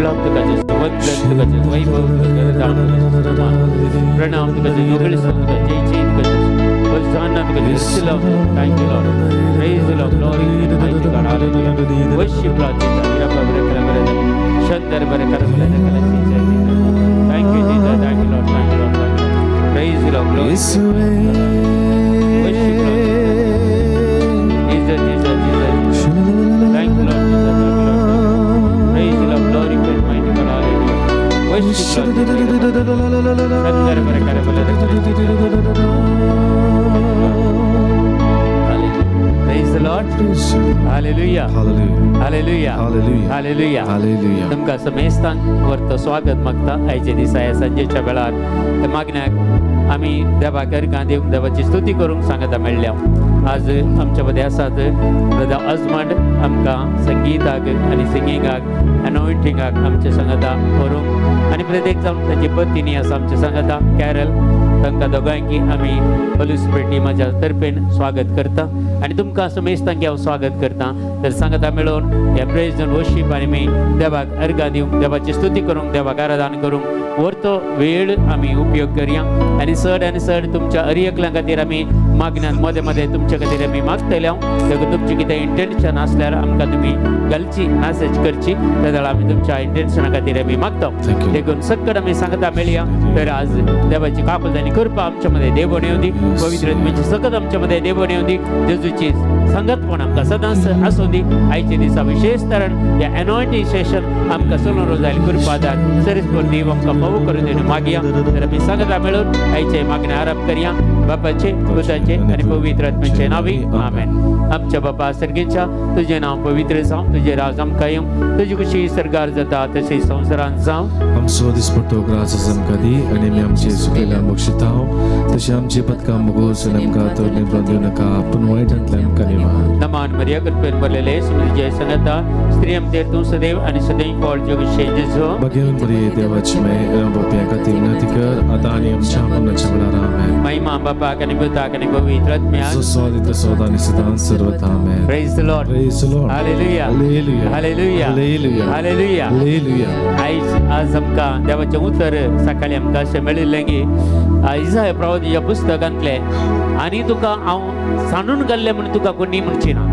Good lock तुका जेजू, वंदन तुका जेजू, वैभव तुका, प्रणाम तुका जेजू, होगळीस तुका, जय जय तुका जेजू, होसाना तुका जेजू. Lord, thank you Lord, praise the Lord, glory to mighty God, hallelujah. Worship Lord Jesus. Irba बरे करा बरे शंदर बरे करा बरे करा Jesus. Thank you Jesus, thank you Lord, thank you Lord, thank you. Praise the Lord, glory. येसुवे. Worship Lord Jesus, Jesus, Jesus. Thank you Lord Jesus, thank you Lord. Praise the Lord, glory to mighty God, hallelujah. Worship Lord Jesus. शंदर बरे करा बरे करा Jesus. Hallelujah. Praise the Lord. Hallelujah. Hallelujah. Hallelujah. Hallelujah. Hallelujah. Hallelujah. तुमकां समेस्तांक वर्त स्वागत मागता आयच्या दिसा ह्या सांजेच्या वेळार. त्या मागण्याक आमी देवाक अर्गां दिवंक, देवाची स्तुती करूंक सांगता मेळ्ळ्या. आज आमच्या मदें आसात ब्रदर अजमंड, आमकां संगीताक आनी सिंगिंगाक, अनॉयंटिंगाक आमच्या सांगता करूंक, आनी प्रत्येक जावन ताची पत्नी आसा आमच्या सांगता कॅरल. तांकां दोगांयकी आमी होली स्पिरिट टिमाच्या तर्फेन स्वागत करता आनी तुमकां समेस्तांकी हांव स्वागत करता. तर सांगता मेळोवन ह्या प्रेज आनी वर्शीप आनी आमी देवाक अर्गां दिवंक, देवाची स्तुती करूंक, देवाक आराधन करूंक वरतो वेळ आमी उपयोग करया. आनी चड आनी चड तुमच्या अरियकल्यां खातीर आमी मागण्यान मदें मदें तुमच्या खातीर आमी मागतले हांव. देखून तुमचें कितें इंटेन्शन आसल्यार आमकां तुमी घालची, मॅसेज करची, तेदळ आमी तुमच्या इंटेन्शना खातीर आमी मागता. Thank you. देखून सक्कड आमी सांगता मेळया. तर आज देवाची काकुळट आनी कृपा आमच्या मध्ये देवण येवं दी, पवित्र आत्म्याची सकत आमच्या मध्ये देवण येवं दी, जेजूची संगतपण आमकां सदांच आसूं दी. आयच्या दिसा विशेष तरण ह्या एनॉयंटींग सेशन आमकां चलून जायल कृपा दार सरीसपूर देव आमकां फावो करून दिवन मागया. तर आमी सांगता मेळून आयचे मागणे आरंभ करया. बापाचे, पुताचे आनी पवित्र आत्म्याचे नावी, आमेन. आमच्या बापा सर्गेच्या, तुजें नांव पवित्र जावं, तुजें राज आमकां येवं, तुजी खुशी सर्गार जाता तशी संवसारांत जावं. आमचो दिसपट्टो ग्रास आमकां दी आनी आमी आमचे चुकलेल्या बक्षिताव, तशें आमची पदकां मुगोस आनी आमकां तर निमरण दिवं नाका, पूण वायटांतल्यान आमकां निवार. नमान मरिया, कृपेन भरलेले, तुझे संगता, स्त्री आमचेर तूं सदैव आनी सदैव फळ जोगशे जेजू. भाग्यवान मरिये, देवाची माय, पाप्यां खातीर विनंती कर, आतां आनी आमच्या मरणाच्या वेळार. आमेन. महिमा बापाक आनी पुताक आनी पवित्र आत्म्याक. जसो आदी तसो आतां आनी सदांच सर्वथा. आमेन. Praise the Lord. Praise the Lord. Hallelujah. Hallelujah. Hallelujah. Hallelujah. Hallelujah. Hallelujah. आयज आज आमकां देवाचें उतर सकाळी आमकां अशें मेळिल्लें की इजाय प्रवादीच्या पुस्तकांतलें, आनी तुका हांव सांडून घाल्लें म्हूण तुका कोणी म्हणची ना,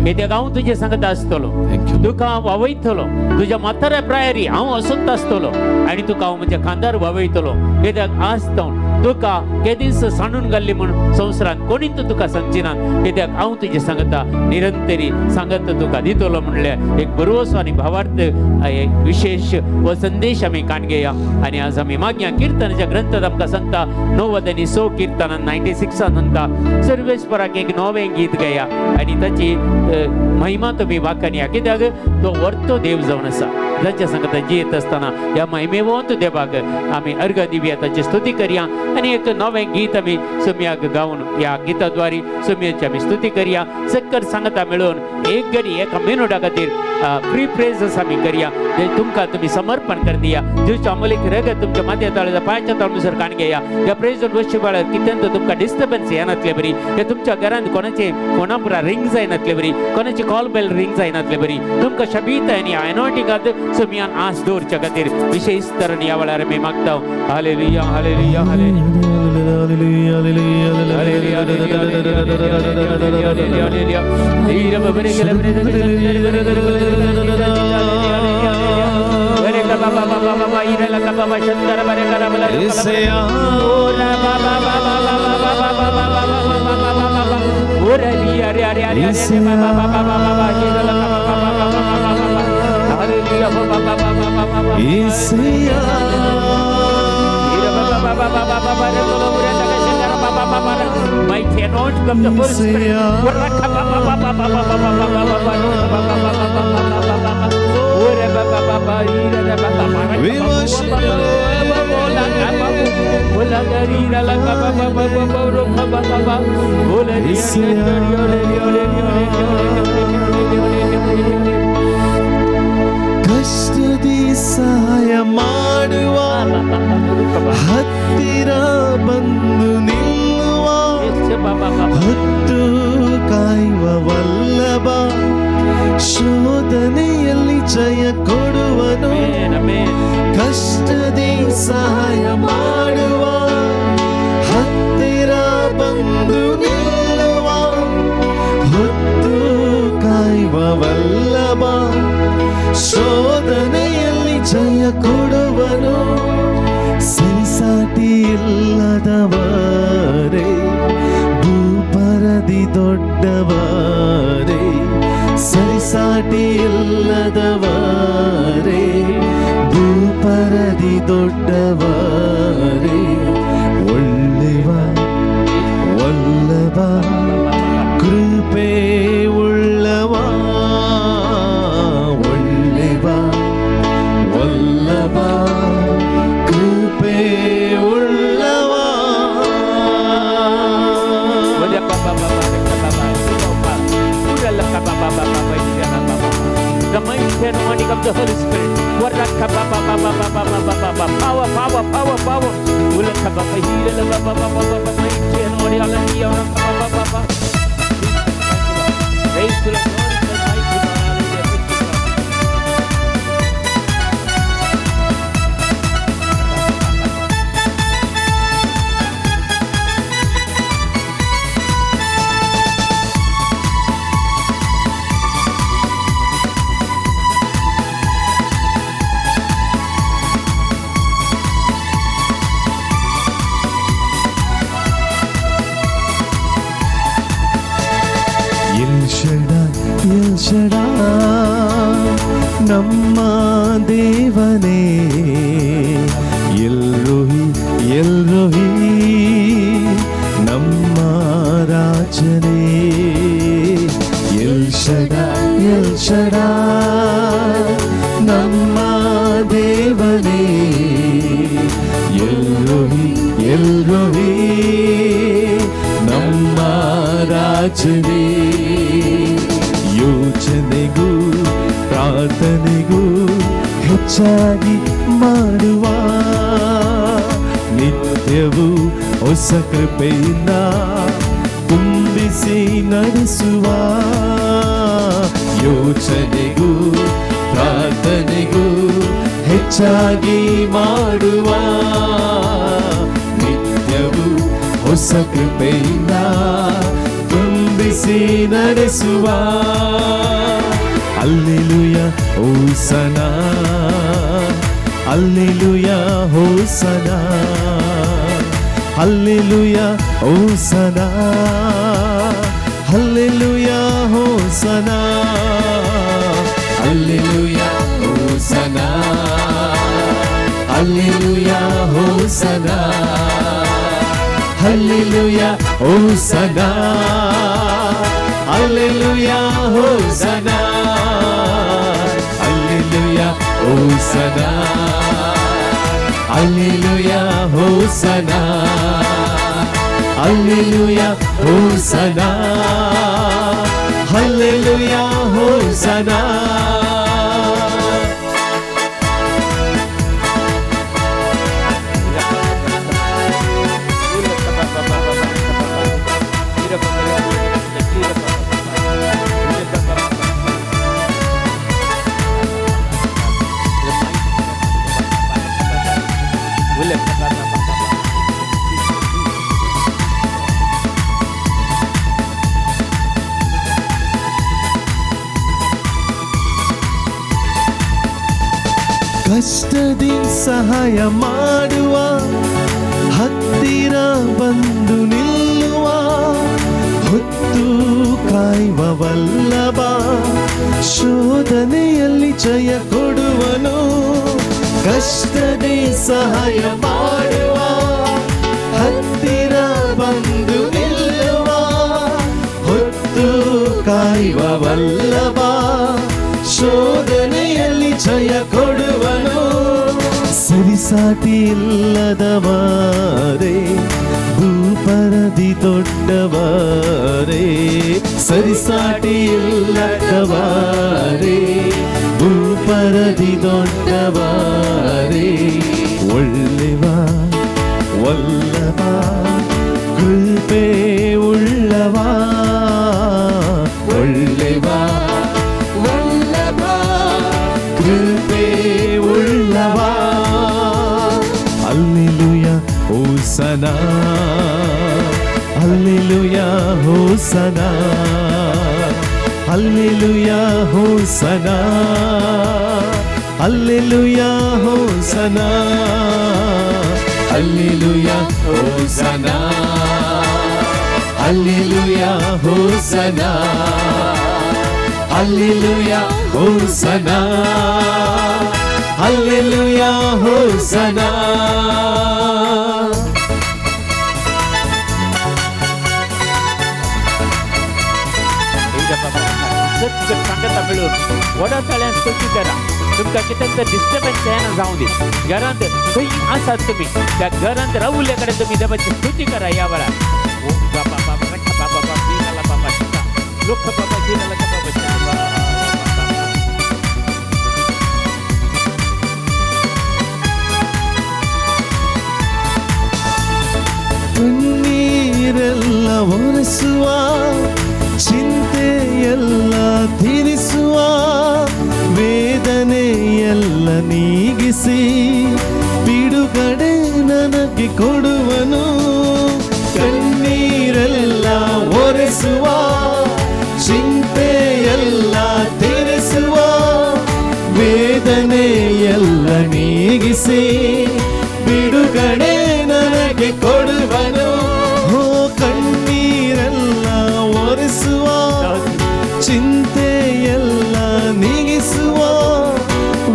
कित्याक हांव तुजें सांगता आसतलो. Thank you. तुका हांव वावयतलो, तुज्या म्हाताऱ्या प्रायरी हांव असोत आसतलो आनी तुका हांव म्हज्या खांदार वावयतलो, कित्याक आज जावन तुका केदींच सांडून घाल्ली म्हूण संवसारांत कोणीच तुका सांगची ना, कित्याक हांव तुजें सांगता निरंतरी सांगत तुका दितलो म्हणल्यार एक बरोसो आनी भावार्थ एक विशेष हो संदेश आमी काण घेया. आनी आज आमी मागया किर्तनाच्या ग्रंथात आमकां सांगता 90 आनी 100 किर्तनान 96 सांगता, सर्वेस्पराक एक नवें गीत गाया आनी ताची महिमा तुमी वाखाणया, कित्याक तो वर्तो देव जावन आसा. ताच्या सांगता जियेत आसतना ह्या महिमेवंत देवाक आमी अर्घ दिवया, ताची स्तुती करया आनी एक नवें गीत आमी सुम्याक गावन ह्या गिताद्वारे सुम्याची आमी स्तुती करया. सक्कर सांगता मेळून एक घडी एका मिनुटा खातीर फ्री प्रेजस आमी करया. जे तुमकां तुमी समर्पण कर दिया, जेजूच्या अमोलीक रगत तुमच्या माथ्या ताळ्या पांयच्या ताळमुसर काण घेया. ह्या प्रेज वर्शिप वेळार कितें तुमकां डिस्टर्बन्स येनातले बरी, हे तुमच्या घरांत कोणाचे फोना पुरा रिंग जायनातले बरी, कोणाची कॉल बेल रिंग जायनातले बरी, तुमकां शबीत आनी एनॉयंटिंगात सुमयान आस दवरच्या खातीर विशेष तरेन ह्या वेळार आमी मागता. Hallelujah, hallelujah, hallelujah. Hallelujah. Hallelujah. Mighty anointing of the Holy Spirit. We worship you. ಕಷ್ಟದಿ ಸಹಾಯ ಮಾಡುವ, ಹತ್ತಿರ ಬಂದು ನಿಲ್ಲುವ, ಹೊತ್ತು ಕಾಯುವ ವಲ್ಲಭ. ಶೋಧನೆಯಲ್ಲಿ ಜಯ ಕೊಡುವನು. Amen, amen. ಕಷ್ಟದಿ ಸಹಾಯ ಮಾಡುವ, ಹತ್ತಿರ ಬಂದು ನಿಲ್ಲುವ, ಹೊತ್ತು ಕಾಯುವ ವಲ್ಲಭ, ಶೋಧನೆಯಲ್ಲಿ ಜಯ ಕೊಡುವನು. ಸರಿಸಾಟಿ ಇಲ್ಲದವರೇ, ಭೂಪರದಿ ದೊಡ್ಡವರೇ, ಸರಿಸಾಟಿ ಇಲ್ಲದವರೇ, ಭೂಪರದಿ ದೊಡ್ಡವರೇ, ಒಳ್ಳೆವ ವಲ್ಲಭ, ಕೃಪೆ ಉಳ್ಳವ, ಒಳ್ಳೆವ ವಲ್ಲಭ, ಕೃಪೆ ಉಳ್ಳವ. The mighty anointing of the Holy Spirit. Power, power, power, power. Mighty anointing. Praise the Lord. The mighty Lord. L Shaddai, L Shaddai, ನಮ್ಮ ದೇವನೇ, ಎಲ್ ರೋಹಿ, ಎಲ್ ರೋಹಿ, ನಮ್ಮ ರಾಜನೇ, ಎಲ್ ಶಡಾಯ್, ಎಲ್ ಶಡಾಯ್, ನಮ್ಮ ದೇವನೇ, ಎಲ್ ರೋಹಿ, ಎಲ್ ರೋಹಿ, ನಮ್ಮ ರಾಜನೇ. ಯೋಚನೆಗೂ ಪ್ರಾರ್ಥನೆಗೂ ಹೆಚ್ಚಾಗಿ ಮಾಡುವ, ನಿತ್ಯವೂ ಹೊಸ ಕೃಪೆಯಿಂದ ತುಂಬಿಸಿ ನಡೆಸುವ, ಯೋಚನೆಗೂ ಪ್ರಾರ್ಥನೆಗೂ ಹೆಚ್ಚಾಗಿ ಮಾಡುವ, ನಿತ್ಯವೂ ಹೊಸ ಕೃಪೆಯಿಂದ ತುಂಬಿಸಿ ನಡೆಸುವ. Alleluia hosanna, alleluia hosanna, alleluia hosanna, alleluia hosanna, alleluia hosanna, alleluia hosanna, alleluia hosanna, alleluia hosanna, alleluia hosanna, alleluia hosanna, alleluia hosanna, alleluia hosanna. ಕಷ್ಟದಿ ಸಹಾಯ ಮಾಡುವ, ಹತ್ತಿರ ಬಂದು ನಿಲ್ಲುವ, ಹೊತ್ತು ಕಾಯುವ ವಲ್ಲಭ, ಶೋಧನೆಯಲ್ಲಿ ಜಯ ಕೊಡುವನು. ಕಷ್ಟದಿ ಸಹಾಯ ಮಾಡುವ, ಹತ್ತಿರ ಬಂದು ನಿಲ್ಲುವ, ಹೊತ್ತು ಕಾಯುವ ವಲ್ಲಭ, ಶೋಧನೆಯಲ್ಲಿ ಜಯ ಕೊಡುವನು. ಸರಿಸಾಟಿ ಇಲ್ಲದವರೇ, ಭೂಪರದಿ ದೊಡ್ಡವರೇ, ಸರಿಸಾಟಿ ಇಲ್ಲದವರೇ, ಭೂಪರದಿ ದೊಡ್ಡವರೇ, ಒಳ್ಳೆವ ವಲ್ಲಭ, ಕೃಪೆ ಉಳ್ಳವ, ಒಳ್ಳೆವ. Hosanna, hallelujah hosanna, hallelujah hosanna, hallelujah hosanna, hallelujah hosanna, hallelujah hosanna, hallelujah hosanna. सांगता मेळून व्हडा ताळ्यान स्तुती करा. तुमकां कितें तर डिस्टर्बन्स येना जावं दी. घरांत खंय आसात तुमी त्या घरांत रावल्ल्या कडेन तुमी देवाची स्तुती करा ह्या वेळार. ओ बाबा बाबा रखा बाबा बाबा शिराला बाबा शिका लोक बाबा शिराला बाबा शिका. ಕಣ್ಣೀರೆಲ್ಲ ಒರೆಸುವ, ಚಿಂತೆಯೆಲ್ಲ ತೀರಿಸುವ, ವೇದನೆಯೆಲ್ಲ ನೀಗಿಸಿ ಬಿಡುಗಡೆ ನನಗೆ ಕೊಡುವನು. ಕಣ್ಣೀರೆಲ್ಲ ಒರೆಸುವ, ಚಿಂತೆಯೆಲ್ಲ ತೀರಿಸುವ, ವೇದನೆಯೆಲ್ಲ ನೀಗಿಸಿ ಬಿಡುಗಡೆ ನನಗೆ ಕೊಡುವನು. ಹೋ ಕಣ್ಣೀರೆಲ್ಲ ಒರೆಸುವ, ಚಿಂತೆಯೆಲ್ಲ ನೀಗಿಸುವ,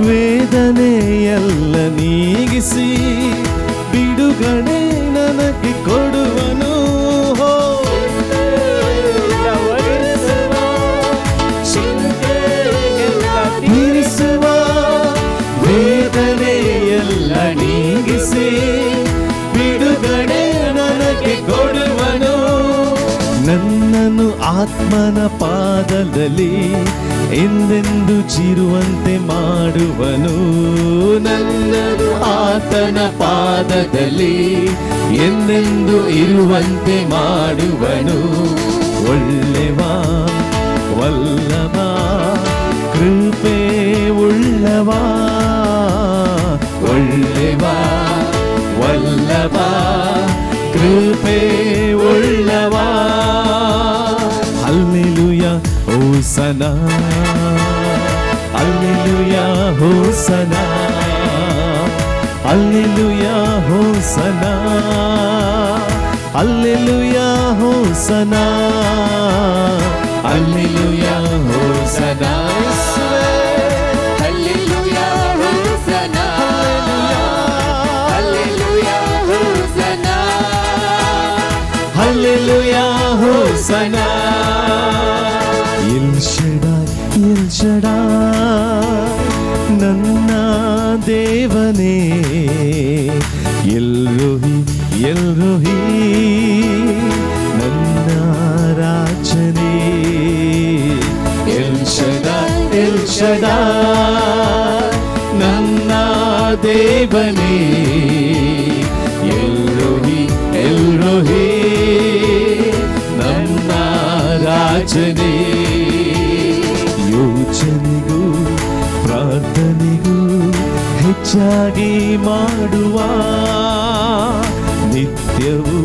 ವೇದನೆಯೆಲ್ಲ ನೀಗಿಸಿ ಬಿಡುಗಡೆ ನನಗೆ ಕೊಡುವನು. ಹೋ ತೀರಿಸುವ, ವೇದನೆಯೆಲ್ಲ ನೀಗಿಸಿ ಬಿಡುಗಡೆ ನನಗೆ ಕೊಡುವನು. ನನ್ನನ್ನು ಆತ್ಮನ ಪಾದದಲ್ಲಿ ಎಂದೆಂದು ಜೀರುವಂತೆ ಮಾಡುವನು. ನನ್ನನ್ನು ಆತನ ಪಾದದಲ್ಲಿ ಎಂದೆಂದು ಇರುವಂತೆ ಮಾಡುವನು. ಒಳ್ಳೆವ ವಲ್ಲಭ ಕೃಪೆ ಉಳ್ಳವ, ಒಳ್ಳೆವ ವಲ್ಲಭ ಕೃಪೆ ಉಳ್ಳವ. Hallelujah hosanna, hallelujah hosanna, hallelujah hosanna, hallelujah hosanna, hallelujah hosanna, hallelujah hosanna, hallelujah hosanna, hallelujah hosanna. El Shaddai, El Shaddai ನನ್ನ ದೇವನೇ, ಎಲ್ರೋಹಿ ಎಲ್ರೋಹಿ ನನ್ನ ರಾಜನೇ. ಎಲ್ ಶಡಾಯ್, ಎಲ್ ಶಡಾಯ್ ನನ್ನ ದೇವನೇ, ಎಲ್ರೋಹಿ ಎಲ್ರೋಹಿ ನನ್ನ ರಾಜನೇ. ಯೋಚನೆಗೂ ಪ್ರಾರ್ಥನೆಗೂ ಹೆಚ್ಚಾಗಿ ಮಾಡುವ, ನಿತ್ಯವೂ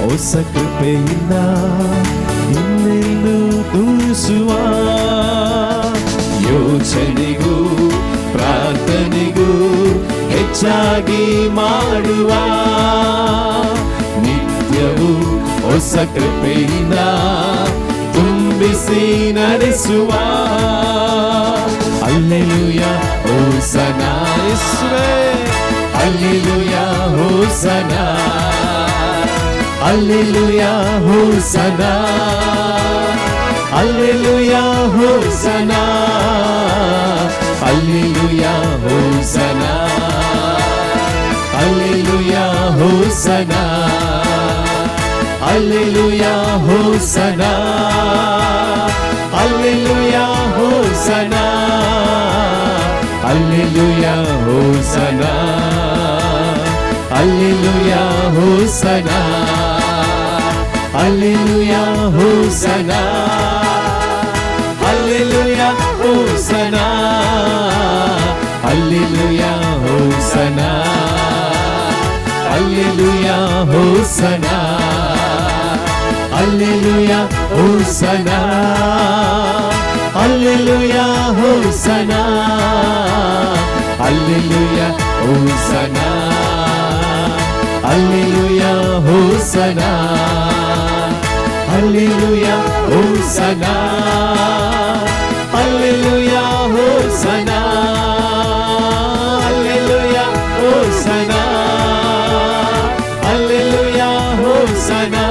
ಹೊಸ ಕೃಪೆಯಿಂದ ಇನ್ನೆಂದು ತುಂಬಿಸುವ. ಯೋಚನೆಗೂ ಪ್ರಾರ್ಥನೆಗೂ ಹೆಚ್ಚಾಗಿ ಮಾಡುವ, ನಿತ್ಯವೂ ಹೊಸ ಕೃಪೆಯಿಂದ ತುಂಬಿಸಿ ನಡೆಸುವ. Hallelujah hosanna, hallelujah hosanna, hallelujah hosanna, hallelujah hosanna, hallelujah hosanna, hallelujah hosanna, hallelujah hosanna, hallelujah hosanna, hallelujah hosanna, hallelujah hosanna, hallelujah hosanna, hallelujah hosanna, hallelujah hosanna, hallelujah hosanna, hallelujah. Hallelujah, Hosanna, Hallelujah, Hosanna, Hallelujah, Hosanna, Hallelujah, Hosanna, Hallelujah, Hosanna, Hallelujah, Hosanna, Hallelujah, Hosanna, Hallelujah, Hosanna,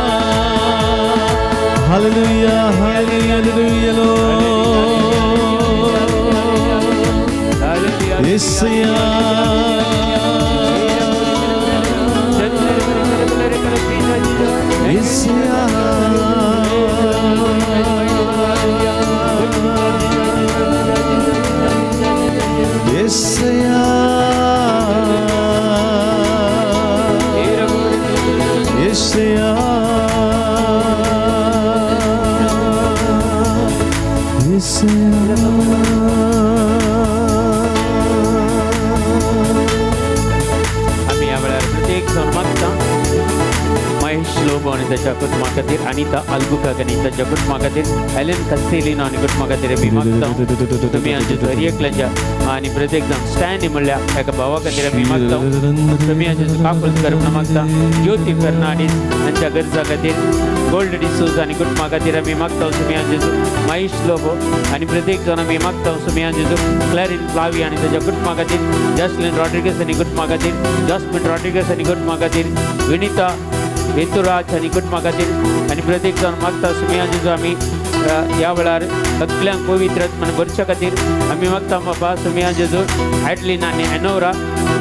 Hallelujah, Hallelujah, Lord. Yesayya. Yesayya. Yesayya. Yesayya. Yesayya. आमी ह्या वेळार प्रत्येक जाण मागता महेश लोबो आनी ताच्या कुटुंबा खातीर, अनिता आल्बुकाक आनी ताच्या कुटुंबा खातीर, एलन कस्तेलिनो आनी कुटुंबा खातीर आमी मागता. तुमी आमच्या दर एकल्याच्या आनी प्रत्येक जाण स्टॅनी म्हणल्यार एका भावा खातीर आमी मागता. तुमी आमच्या काकुळट कर म्हणून मागता. ज्योती फेर्नांडीस हांच्या गरजा खातीर, गोल्ड डिसोज आनी कुटुंबा खातीर आमी मागता. तुमी आमच्या महेश लोबो आनी प्रत्येक जाण आमी मागता. तुमी आमच्या क्लॅरिन फ्लावी आनी ताच्या कुटुंबा खातीर, जसलीन रॉड्रिगस आनी कुटुंबा खातीर, जस्मिन रॉड्रिगस आनी कुटुंबा खातीर, विनिता वेतुराज आनी कुटुंबा खातीर आनी प्रत्येक जाण मागता. सुमी जेजू आमी ह्या वेळार सगल्यांक पवित्र आत्मान भरच्या खातीर आमी मागता. बाबा सुमी जेजू ॲडलीन आनी एनोरा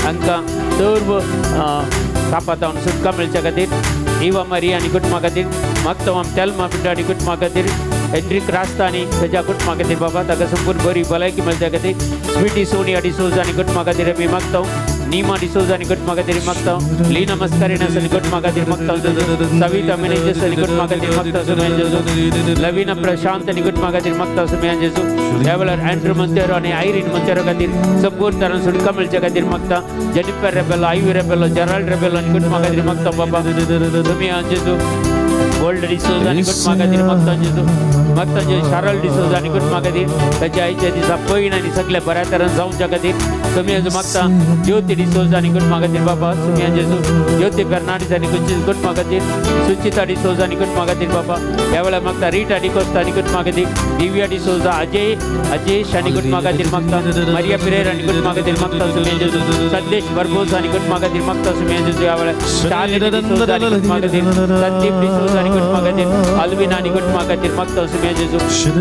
हांकां सर्व कापातावन सुटका मेळच्या खातीर, इवा मारी आनी कुटुंबा खातीर मागता. आमी तेल्मा पिंटो आनी कुटुंबा खातीर, एन्ड्रीक रास्ता आनी ताच्या कुटुंबा खातीर बाबा ताका संपूर्ण बरी भलायकी मेळच्या खातीर, स्वीटी सोनिया डिसोज आनी कुटुंबा खातीर आमी मागता. नीमा डिसोजा आनी कुटुंबा खातीर मागता. लीना मस्कारिनास आनी कुटुंबा खातीर मागता. सविता मेनेजस आनी कुटुंबा खातीर मागता. सुमयान जेजू लवीना प्रशांत आनी कुटुंबा खातीर मागता. सुमयान जेजू ह्या वेळार अँड्रू मंतेरो आनी आयरीन मंतेरो खातीर संपूर्ण तरान सुटका मेळच्या खातीर मागता. Jennifer Rebello, Ivy Rebello, Gerald Rebello आनी कुटुंबा खातीर मागता. बाबा सुमयान जेजू गोल्ड डिसोजा आनी कुटुंबा खातीर मागता. जेजू मागता जेजू शारल डिसोजा आनी कुटुंबा खातीर ताच्या आईच्या दिसा पयण आनी सगल्या बऱ्या तरान जावच्या खातीर तुमी आजू मागता. ज्योती डिसोजा आनी कुटुंबा खातीर बाबा तुमी जेजू ज्योती फेर्नांडीस आनी कुटुंबा खातीर, सुचिता डिसोजा आनी कुटुंबा खातीर बाबा ह्या वेळार मागता. रिटा डिकोस्ता आनी कुटुंबा खातीर, दिव्या डिसोजा, अजय अजेश आनी कुटुंबा खातीर मागता. मारिया पिरेर आनी कुटुंबा खातीर मागता. तुमी जेजू संदेश बर्बोज आनी कुटुंबा खातीर मागता. तुमी जेजू ह्या वेळार स्टालिन डिसोजा आनी कुटुंबा खातीर, संदीप डिसोजा आनी कुटुंबा खातीर, अल्विन आनी कुटुंबा खातीर मागता. तुमी जेजू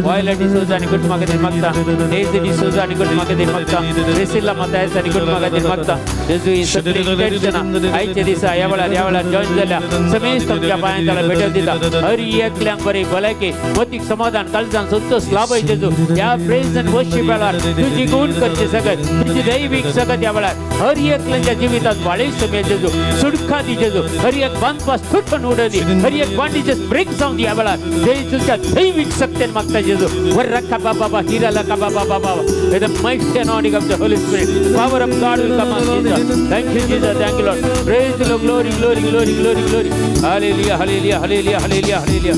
वायला डिसोजा आनी कुटुंबा खातीर मागता. डेझी डिसोजा आनी कुटुंबा खातीर मागता. प्रिसिल्ला मतायस आनी कुटुंबा खातीर मागता. जेजू ही सगळी इंटेन्शनां आयच्या दिसा ह्या वेळार ह्या वेळार जॉईन जाल्या समेस्त तुमच्या पांयां ताला भेटव दिता. हर एकल्यांक बरी भलायकी, मतीक समाधान, काळजान संतोष लाभय जेजू. ह्या प्रेज आनी वर्शीप वेळार तुजी गुण करची सगळं, तुजी दैवीक सगळं त्या वेळार हर एकल्यांच्या जिवितात वाळीस तुमी जेजू, सुटका दी जेजू. हर एक बांदपास तुटून उडय दी, हर एक बांडीचे ब्रेक जावन दी ह्या वेळार जेजूच्या दैवीक शक्तेन मागता जेजू. वर रखा बाबा बाबा हिरा लखा बाबा बाबा. In the mighty anointing of the Holy Spirit, power of God will come on Jesus. Thank you, Jesus. Thank you, Lord. Praise the Lord. Glory, glory, glory, glory, glory. Hallelujah, hallelujah, hallelujah, hallelujah, hallelujah.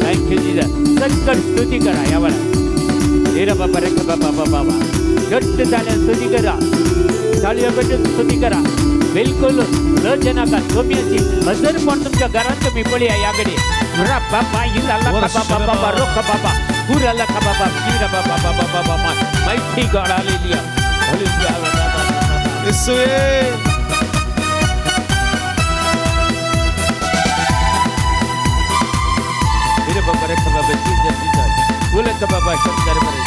Thank you, Jesus. सकट स्तुती करा या वेळार. हिरा बाबा रेखा बाबा बाबा बाबा. घट्ट जाल्यार स्तुती करा, ताळयो पेटून स्तुती करा. बिलकुल लज नाका. सोम्याची हजरपण तुमच्या घरात तुम्ही पळया ह्या कडे. रा बाबा हिरा लखा बाबा बाबा रोखा बाबा पुरा लखा बाबा शिरा बाबा बाबा बाबा. Mighty God, hallelujah, hallelujah. येसुवे. हिरा बाबा रेखा बाबा जीसस जीसस गुलक बाबा शंकर बरे.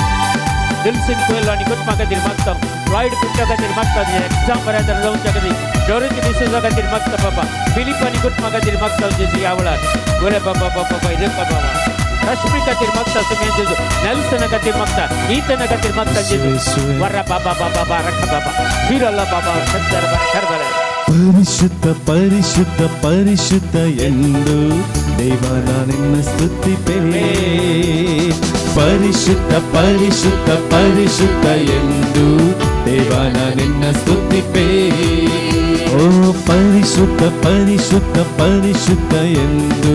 दिलसिन कोयल आनी कुटुंबा खातीर मागता. फ्लॉयड पिंटो खातीर मागता. एक्झाम बऱ्या तरेन जावच्या खातीर, डोरेती डिसोजा खातीर मागता बाबा. फिलीप आनी कुटुंबा खातीर मागता जेजू ह्या वेळार. गोरे बाबा बाबा बाबा रेखा बाबा. रश्मी खातीर मागता तुमी जेजू. नेल्सना खातीर मागता, ईतना खातीर मागता जेजू. वर्रा बाबा बाबा बाबा रखा बाबा हिरला बाबा शंकर बरे खर बरे. ಪರಿಶುದ್ಧ ಪರಿಶುದ್ಧ ಪರಿಶುದ್ಧ ಎಂದು ದೇವ ನಿನ್ನ ಸ್ತುತಿಪೆ. ಪರಿಶುದ್ಧ ಪರಿಶುದ್ಧ ಪರಿಶುದ್ಧ ಎಂದು ದೇವ ನಿನ್ನ ಸ್ತುತಿಪೆ. ಓ ಓ ಪರಿಶುದ್ಧ ಪರಿಶುದ್ಧ ಪರಿಶುದ್ಧ ಎಂದು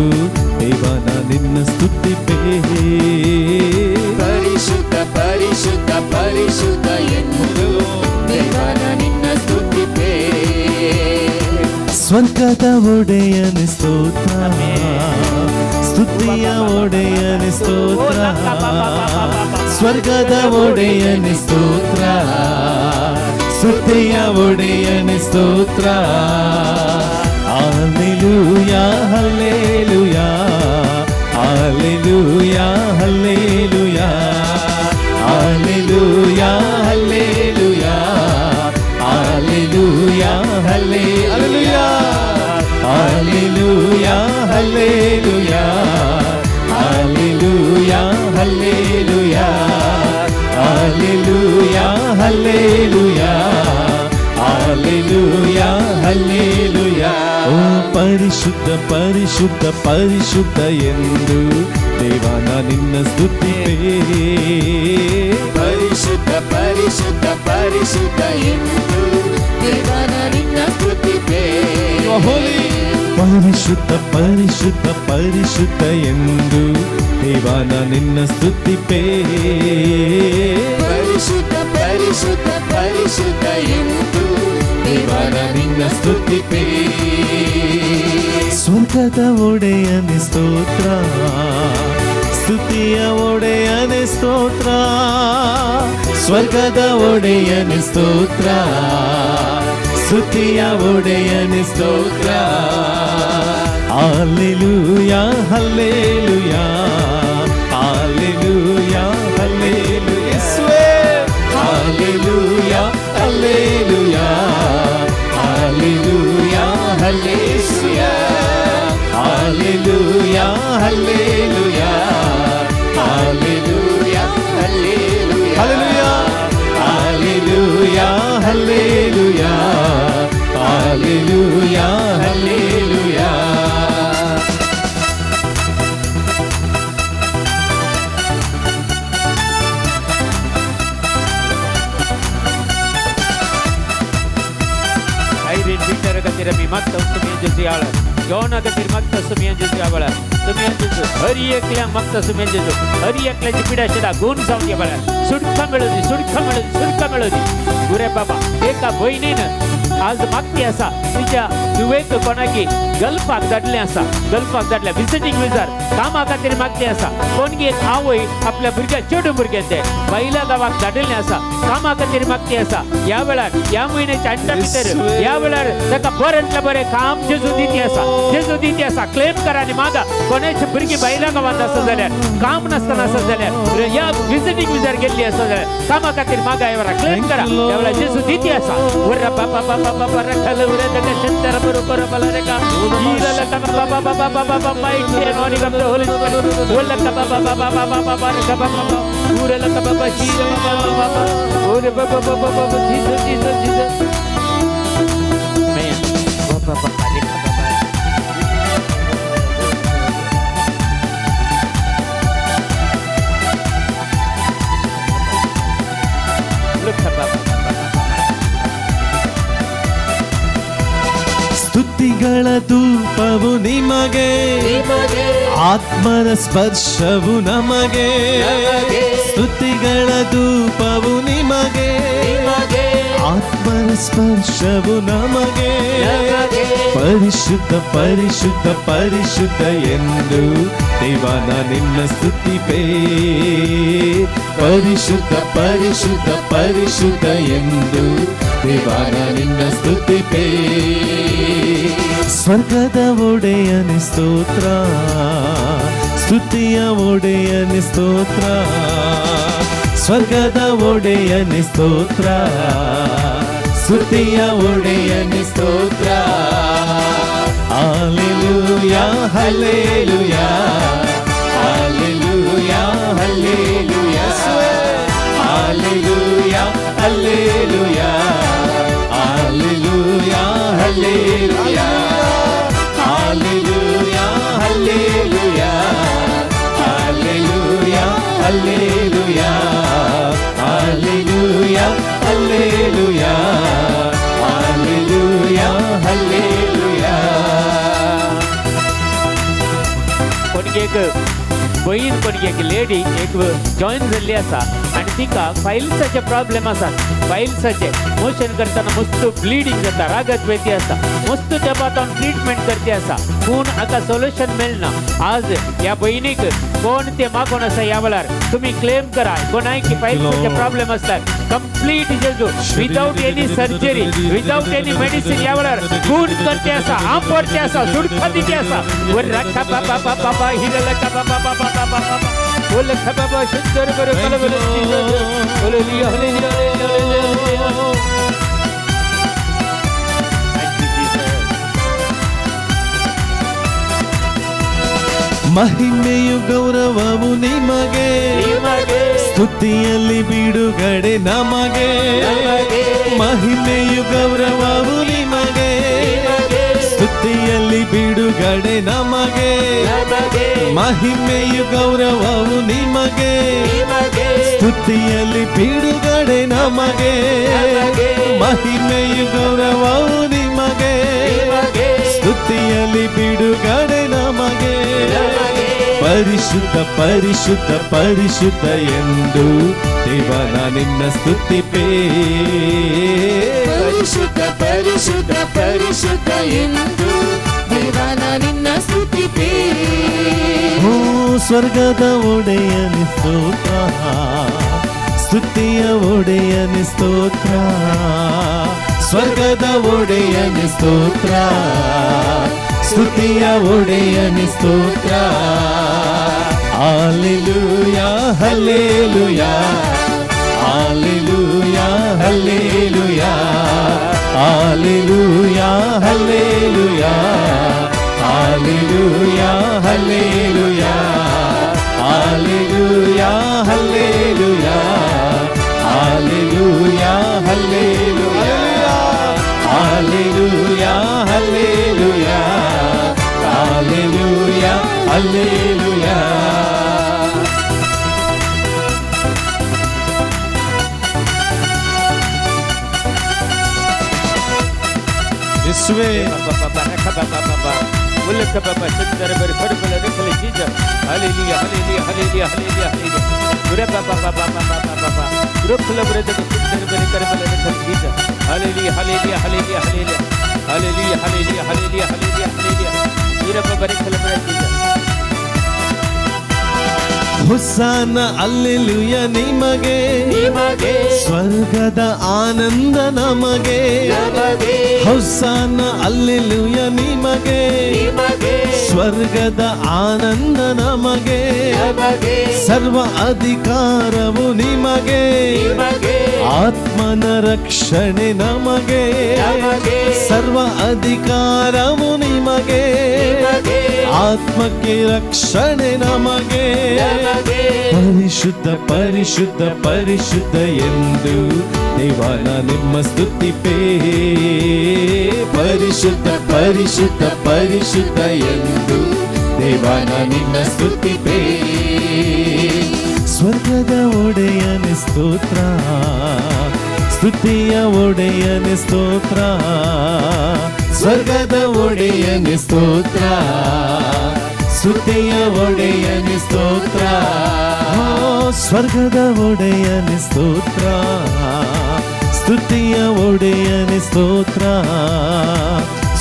ದೇವನ ನಿನ್ನ ಸ್ತುತಿಪೇ. ಪರಿಶುದ್ಧ ಪರಿಶುದ್ಧ ಪರಿಶುದ್ಧ ಎಂದು ದೇವನ ನಿನ್ನ ಸ್ತುತಿಪೇ. ಸ್ವರ್ಗದ ಒಡೆಯನೆ ಸ್ತೋತ್ರ, ಸ್ತುತಿಯ ಒಡೆಯನೆ ಸ್ತೋತ್ರ, ಸ್ವರ್ಗದ ಒಡೆಯನೆ ಸ್ತೋತ್ರ, ಸ್ತುತಿಯ ಒಡೆಯನೆ ಸ್ತೋತ್ರ. Hallelujah, hallelujah, hallelujah, hallelujah, hallelujah, hallelujah, hallelujah, hallelujah, hallelujah, hallelujah, hallelujah, hallelujah, hallelujah, hallelujah, hallelujah, hallelujah. ಓ ಪರಿಶುದ್ಧ ಪರಿಶುದ್ಧ ಪರಿಶುದ್ಧ ಎಂದು ದೇವನ ನಿನ್ನ ಸ್ತುತಿಪೇ. ಪರಿಶುದ್ಧ ಪರಿಶುದ್ಧ ಪರಿಶುದ್ಧ ಎಂದು ದೇವನ ನಿನ್ನ ಸ್ತುತಿಪೇ. ಪರಿಶುದ್ಧ ಪರಿಶುದ್ಧ ಪರಿಶುದ್ಧ ಎಂದು ದೇವನ ನಿನ್ನ ಸ್ತುತಿಪೇ. ಪರಿಶುದ್ಧ ಪರಿಶುದ್ಧ ಪರಿಶುದ್ಧ ಎಂದು ದೇವನ ನಿನ್ನ ಸ್ತುತಿಪೇ. ಸ್ವರ್ಗದ ಒಡೆಯನೆ ಸ್ತೋತ್ರ, ಸ್ತುತಿಯ ಒಡೆಯನೆ ಸ್ತೋತ್ರ, ಸ್ವರ್ಗದ ಒಡೆಯನೆ ಸ್ತೋತ್ರ, ಸ್ತುತಿಯ ಒಡೆಯನೆ ಸ್ತೋತ್ರ. Hallelujah, hallelujah, hallelujah, hallelujah, ಯೇಸುವೇ. Hallelujah, hallelujah, hallelujah, hallelujah, hallelujah, hallelujah, hallelujah, hallelujah, hallelujah, hallelujah, hallelujah, hallelujah. Irene Peter खातीर आमी मागता सुमयन जेजू ह्या वेळार, जॉना खातीर मागता सुमयन जेजू ह्या वेळार, सुमयन जेजू हर एकल्याक मागता सुमयन जेजू, हर एकल्याची पिडा शिडा गुण जावन ह्या वेळार सुटका मेळूं दी, सुटका मेळूं दी, सुटका मेळूं दी. गुरे बाबा, एका भयणीन आज मागती आसा, तिच्या धुवेक कोणाकी गल्फाक धाडलें आसा, गल्फाक धाडल्या विजिटींग विजार कामा खातीर मागती आसा. कोणगी एक आवय आपल्या भुरग्या चेडू भुरग्यां ते बायल्या गांवाक धाडिल्लें आसा, कामा खातीर मागती आसा. ह्या वेळार ह्या म्हयन्याच्या अंता भितर ह्या वेळार ताका बरेंतलें बरें काम जेजू दिती आसा, जेजू दिती आसा. क्लेम करा आनी मागा. कोणाची भुरगीं बायल्या गांवांत आसा जाल्यार, काम नासतना आसा जाल्यार, ह्या विजिटींग विजार गेल्ली आसा जाल्यार कामा खातीर मागा. ह्या वेळार क्लेम करा, ह्या वेळार जेजू दिती आसा. उर्रा बाबा बाबा बाबा रखल उरे तक शंतर बरोबर बला रेका ईरल का बाबा बाबा बाबा बाबा mighty anointing of the Holy Spirit. Ural का बाबा बाबा बाबा बाबा का बाबा उरल का बाबा शीर बाबा बाबा उरे बाबा बाबा बाबा जीसस जीसस जीसस मैं बाबा बाबा रे बाबा. Look बाबा. ಸ್ತುತಿಗಳ ಧೂಪವು ನಿಮಗೆ, ನಿಮಗೆ, ಆತ್ಮನ ಸ್ಪರ್ಶವು ನಮಗೆ. ನಮಗೆ. ಸ್ತುತಿಗಳ ಧೂಪವು ನಿಮಗೆ, ನಿಮಗೆ, ಆತ್ಮನ ಸ್ಪರ್ಶವು ನಮಗೆ. ನಮಗೆ. ಪರಿಶುದ್ಧ ಪರಿಶುದ್ಧ ಪರಿಶುದ್ಧ ಎಂದು ದೇವನ ನಿನ್ನ ಸ್ತುತಿಪೇ. ಪರಿಶುದ್ಧ ಪರಿಶುದ್ಧ ಪರಿಶುದ್ಧ ಎಂದು ದೇವನ ನಿನ್ನ ಸ್ತುತಿಪೇ. ಸ್ವರ್ಗದ ಒಡೆಯನೆ ಸ್ತೋತ್ರ, ಸ್ತುತಿಯ ಒಡೆಯನೆ ಸ್ತೋತ್ರ, ಸ್ವರ್ಗದ ಒಡೆಯನೆ ಸ್ತೋತ್ರ, ಸ್ತುತಿಯ ಒಡೆಯನೆ ಸ್ತೋತ್ರ. Hallelujah, hallelujah, hallelujah, hallelujah, hallelujah, hallelujah, hallelujah, hallelujah, hallelujah, hallelujah, hallelujah, hallelujah, hallelujah, hallelujah, hallelujah, एक बहीण कोण एक लेडी एक जॉईन जाल्ली आसा आनी तिका फायल्साचे प्रॉब्लेम आसा. फायल्साचे मोशन करतना मस्त ब्लिडींग जाता, रागत वेती आसा, मस्त तेपातावन ट्रिटमेंट करती आसा, पूण हाका सोल्युशन मेळना. आज ह्या बहिणीक कोण ते मागून आसा ह्या वेळार तुमी क्लेम करा, कोणाय की फायल्साचे प्रॉब्लेम आसल्यार कंप्लीट जेजू without any surgery, without any medicine ह्या वेळार गुण करते आसा, आंपडते आसा, सुटका दिते आसा. वर रखा बाबा बाबा बाबा हिरल का बाबा बाबा बाबा बाबा बोल खा बाबा सुंदर बर बल बल hallelujah hallelujah hallelujah. Thank you, Jesus. ಮಹಿಮೆಯು ಗೌರವವು ನಿಮಗೆ, ನಿಮಗೆ, ಸ್ತುತಿಯಲ್ಲಿ ಬಿಡುಗಡೆ ನಮಗೆ. ನಮಗೆ. ಮಹಿಮೆಯು ಗೌರವವು ನಿಮಗೆ, ನಿಮಗೆ, ಸ್ತುತಿಯಲ್ಲಿ ಬಿಡುಗಡೆ ನಮಗೆ. ನಮಗೆ, ಮಹಿಮೆಯು ಗೌರವವು ನಿಮಗೆ, ನಿಮಗೆ, ಸ್ತುತಿಯಲ್ಲಿ ಬಿಡುಗಡೆ ನಮಗೆ. ನಮಗೆ. ಮಹಿಮೆಯು ಗೌರವವು ನಿಮಗೆ, ನಿಮಗೆ, ಸ್ತುತಿಯಲ್ಲಿ ಬಿಡುಗಡೆ ನಮಗೆ. ನಮಗೆ. ಪರಿಶುದ್ಧ ಪರಿಶುದ್ಧ ಪರಿಶುದ್ಧ ಎಂದು ದೇವನ ನಿನ್ನ ಸ್ತುತಿಪೇ. ಪರಿಶುದ್ಧ ಪರಿಶುದ್ಧ ಪರಿಶುದ್ಧ ಎಂದು ದೇವನ ನಿನ್ನ ಸ್ತುತಿಪೇ. ಓ ಸ್ವರ್ಗದ ಒಡೆಯನಿ ಸ್ತೋತ್ರ, ಸ್ತುತಿಯ ಒಡೆಯನಿ ಸ್ತೋತ್ರ. ಸ್ವರ್ಗದ ಒಡೆಯನಿ ಸ್ತೋತ್ರ, ಸ್ತುತಿಯ ಒಡೆಯನಿ ಸ್ತೋತ್ರ. Hallelujah hallelujah hallelujah hallelujah hallelujah hallelujah hallelujah hallelujah hallelujah hallelujah hallelujah hallelujah hallelujah hallelujah hallelujah hallelujah. ಯೇಸುವೇ. ಹೊಸಾನ ಅಲ್ಲೆಲುಯ ನಿಮಗೆ, ನಿಮಗೆ, ಸ್ವರ್ಗದ ಆನಂದ ನಮಗೆ. ನಮಗೆ, ಹೊಸಾನ ಅಲ್ಲೆಲುಯ ನಿಮಗೆ, ನಿಮಗೆ, ಸ್ವರ್ಗದ ಆನಂದ ನಮಗೆ. ನಮಗೆ, ಸರ್ವ ಅಧಿಕಾರವು ನಿಮಗೆ, ನಿಮಗೆ, ಆತ್ಮನ ರಕ್ಷಣೆ ನಮಗೆ. ನಮಗೆ, ಸರ್ವ ಅಧಿಕಾರವು ನಿಮಗೆ, ನಿಮಗೆ, ಆತ್ಮಕ್ಕೆ ರಕ್ಷಣೆ ನಮಗೆ. ನಮಗೆ. ಪರಿಶುದ್ಧ ಪರಿಶುದ್ಧ ಪರಿಶುದ್ಧ ಎಂದು ದೇವನ ನಿಮ್ಮ ಸ್ತುತಿಪೇ. ಪರಿಶುದ್ಧ ಪರಿಶುದ್ಧ ಪರಿಶುದ್ಧ ಎಂದು ದೇವನ ನಿನ್ನ ಸ್ತುತಿಪೇ. ಸ್ವರ್ಗದ ಒಡೆಯನ ಸ್ತೋತ್ರ, ಸ್ತುತಿಯ ಒಡೆಯನ ಸ್ತೋತ್ರ. ಸ್ವರ್ಗದ ಒಡೆಯನ ಸ್ತೋತ್ರ, ಸ್ತುತಿಯ ಒಡೆಯನ ಸ್ತೋತ್ರ. ಸ್ವರ್ಗದ ಒಡೆಯನ ಸ್ತೋತ್ರ, ಸ್ತುತಿಯ ಒಡೆಯನ ಸ್ತೋತ್ರ.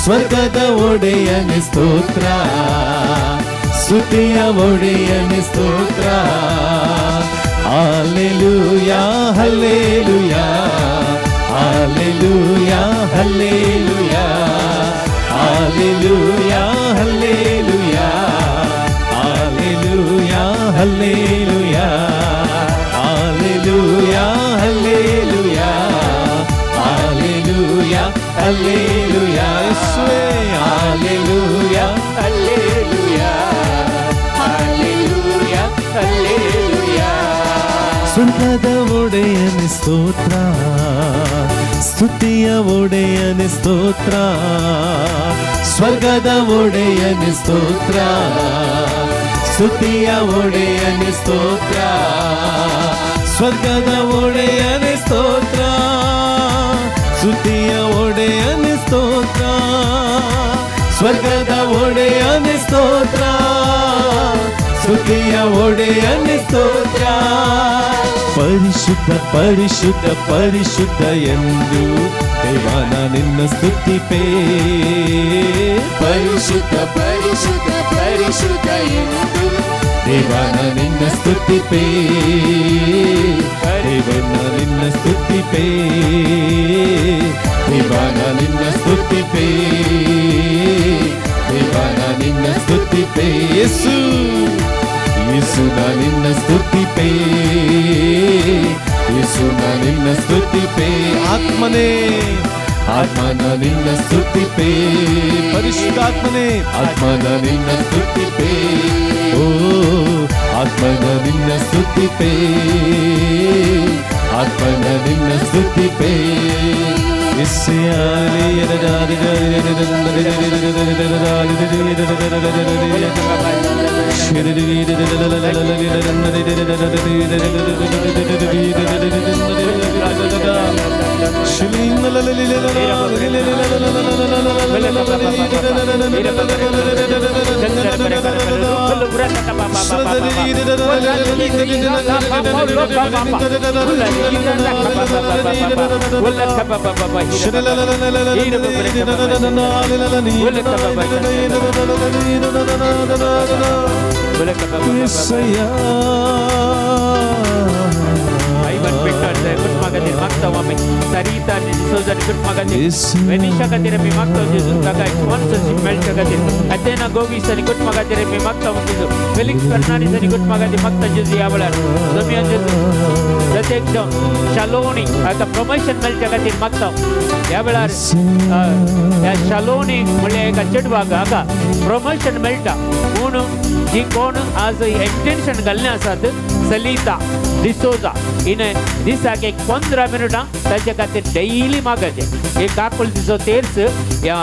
ಸ್ವರ್ಗದ ಒಡೆಯನ ಸ್ತೋತ್ರ, ಸ್ತುತಿಯ ಒಡೆಯನ ಸ್ತೋತ್ರ. Hallelujah hallelujah hallelujah hallelujah hallelujah hallelujah hallelujah hallelujah hallelujah hallelujah hallelujah hallelujah. ಯೇಸುವೇ hallelujah hallelujah hallelujah hallelujah. ಸ್ವರ್ಗದ ಒಡೆಯನ ಸ್ತೋತ್ರ, ಸ್ತುತಿಯ ಒಡೆಯನ ಸ್ತೋತ್ರ. ಸ್ವರ್ಗದ ಒಡೆಯನ ಸ್ತೋತ್ರ, ಸ್ತುತಿಯ ಒಡೆಯನ ಸ್ತೋತ್ರ. ಸ್ವರ್ಗದ ಒಡೆಯನ ಸ್ತೋತ್ರ, ಸ್ತುತಿಯ ಒಡೆಯನ ಸ್ತೋತ್ರ. ಸ್ವರ್ಗದ ಒಡೆಯನ ಸ್ತೋತ್ರ, ಸ್ತುತಿಯ ಒಡೆಯನೆ ಸ್ತೋತ್ರ. ಪರಿಶುದ್ಧ ಪರಿಶುದ್ಧ ಪರಿಶುದ್ಧ ಎಂದು ದೇವನ ನಿನ್ನ ಸ್ತುತಿಪೇ. ಪರಿಶುದ್ಧ ಪರಿಶುದ್ಧ ಪರಿಶುದ್ಧ ಎಂದು ದೇವನ ನಿನ್ನ ಸ್ತುತಿಪೇ, ದೇವನ ನಿನ್ನ ಸ್ತುತಿಪೇ, ದೇವನ ನಿನ್ನ ಸ್ತುತಿಪೇ, ದೇವನ ನಿನ್ನ ಸ್ತುತಿಪೇ. ಯೇಸು ಯೇಸುನ ನಿನ್ನ ಸ್ತುತಿಪೇ, ಯೇಸುನ ನಿನ್ನ ಸ್ತುತಿಪೇ. ಆತ್ಮನೇ ಆತ್ಮನ ನಿನ್ನ ಸ್ತುತಿಪೇ, ಪರಿಶುದ್ಧಾತ್ಮನೇ ಆತ್ಮನ ನಿನ್ನ ಸ್ತುತಿಪೇ. ಓ ಆತ್ಮನ ನಿನ್ನ ಸ್ತುತಿಪೇ, ಆತ್ಮನ ನಿನ್ನ ಸ್ತುತಿಪೇ. ಐವನ್ ಪೆಟ್ಟರ್ ಕುಟುಂಬ खातीर मागता आमी, सरिता आनी डिसोजा आनी कुटुंबा खातीर, वेनिशा खातीर आमी मागता जेजू, ताका स्पॉन्सरशीप मेळच्या खातीर, अथेना गोवीस आनी कुटुंबा खातीर आमी मागता जेजू, फेलिक्स फर्नांडीस आनी कुटुंबा खातीर मागता जेजू. ह्या वेळार जमिया जेजू प्रत्येक जावन शालोनी हाका प्रमोशन मेळच्या खातीर मागता. ह्या वेळार ह्या शालोनी म्हणल्यार एका चेडवाक हाका प्रमोशन मेळटा म्हूण जी कोण आज एक्सटेंशन घाल्लें आसात सलिता डिसोजा हिणें दिसाक एक 15 मिनटां ताचे खातीर डेली मागाचें. एक काकुल दिसो तेर्स ह्या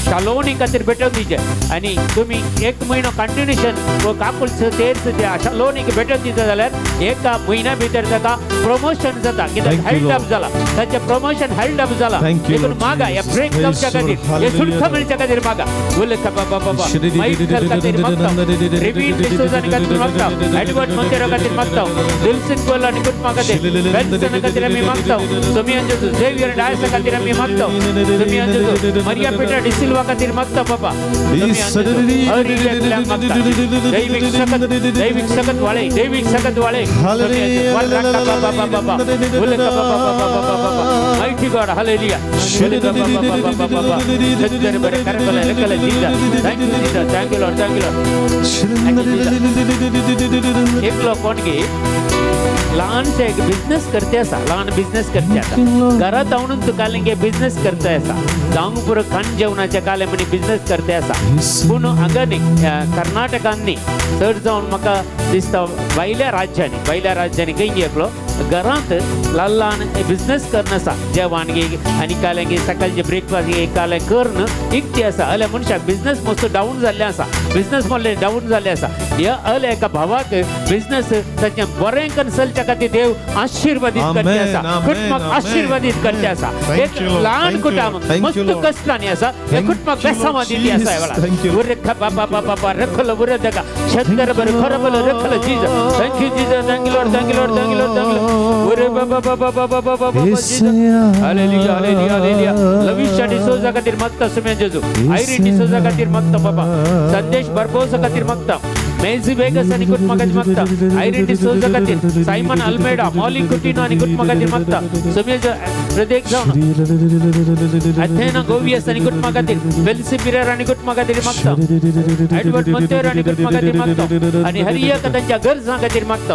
शालोनी खातीर भेटोवन दिवचें आनी तुमी एक म्हयनो कंटिन्युएशन हो काकुल तेर्स त्या शालोनीक भेटोवन दिता जाल्यार एका म्हयन्या भितर ताका प्रमोशन जाता. कित्याक हेल्ड अप जाला, ताचें प्रमोशन हेल्ड अप जाला. देखून मागा ह्या ब्रेक जावच्या खातीर, हे सुटका मेळच्या खातीर मागा. उल्लेख बाबा बाबा मायकल खातीर मागता, रिवीन डिसोजा खातीर मागता, एडवर्ड मोंतेरो खातीर मागता, दिलसिन गोल आनी कुटुंबा खातीर, बेन्सन खातीर आमी मागता, सोमियान जेजू झेवियर डायसा खातीर आमी मागता, सोमियान जेजू मरिया पेट्रा डिसिल्वा खातीर मागता बाबा. दैविक सकत, दैविक सकत वाळे, दैविक सकत वाळे बाबा. Mighty God, hallelujah. Thank you Jesus, thank you Lord, thank you Lord. एकलो कोण गे ल्हानशे एक बिजनेस करते आसा, ल्हान बिजनेस करते आसा, घरांत रावून तुका गे बिजनेस करता आसा, जावंक पुरो खाण जेवणाच्या काले म्हणी बिजनेस करते आसा. पूण हांगा न्ही, कर्नाटकान न्ही, चड जावन म्हाका दिसता भायल्या राज्यांनी, भायल्या राज्यांनी खंय एकलो घरांत ल्हान ल्हान बिजनेस करून आसा, जेवण गे आनी काले गे सकाळचे ब्रेकफास्ट गे काले करून इकती आसा. अल्या मनशाक बिजनेस मस्त डावन जाल्लें आसा, बिजनेस म्हणलें डावन जाल्लें आसा. ह्या अल्या एका भावाक बिजनेस ताचें बरें करून चलच्या खातीर देव आशिर्वादीत करचे आसा, कुटुंबाक आशिर्वादीत करचे आसा. एक ल्हान कुटुंब मस्त कश्टांनी आसा, ह्या कुटुंबाक बेसांवां दिल्ली आसा. ह्या वेळार उरे बाबा बाबा रखल उरे दगा शंकर बर खरबल रखल Jesus. Thank you Jesus, thank you Lord, thank you Lord, thank you Lord, thank you Lord. उरे बाबा बाबा बाबा बाबा Jesus. Hallelujah, hallelujah, hallelujah. Lavisha D'Souza खातीर मागता सुम्या जेजू, आयरीन डिसोजा खातीर मागता बाबा, संदेश बार्बोसा खातीर मागता, मेझी वेगस आनी कुटुंबा खातीर मागता, आयरीन डिसोजा खातीर, सायमन अल्मेडा, मॉली कुटिनो आनी कुटुंबा खातीर मागता, सुम्या प्रत्येक जावन अथेना गोवियस आनी कुटुंबा खातीर, वेल्सी पिरेर आनी कुटुंबा खातीर मागता, एडवर्ड मोंतेरो आनी कुटुंबा खातीर मागता, आनी हर एक तांच्या गरजां खातीर मागता.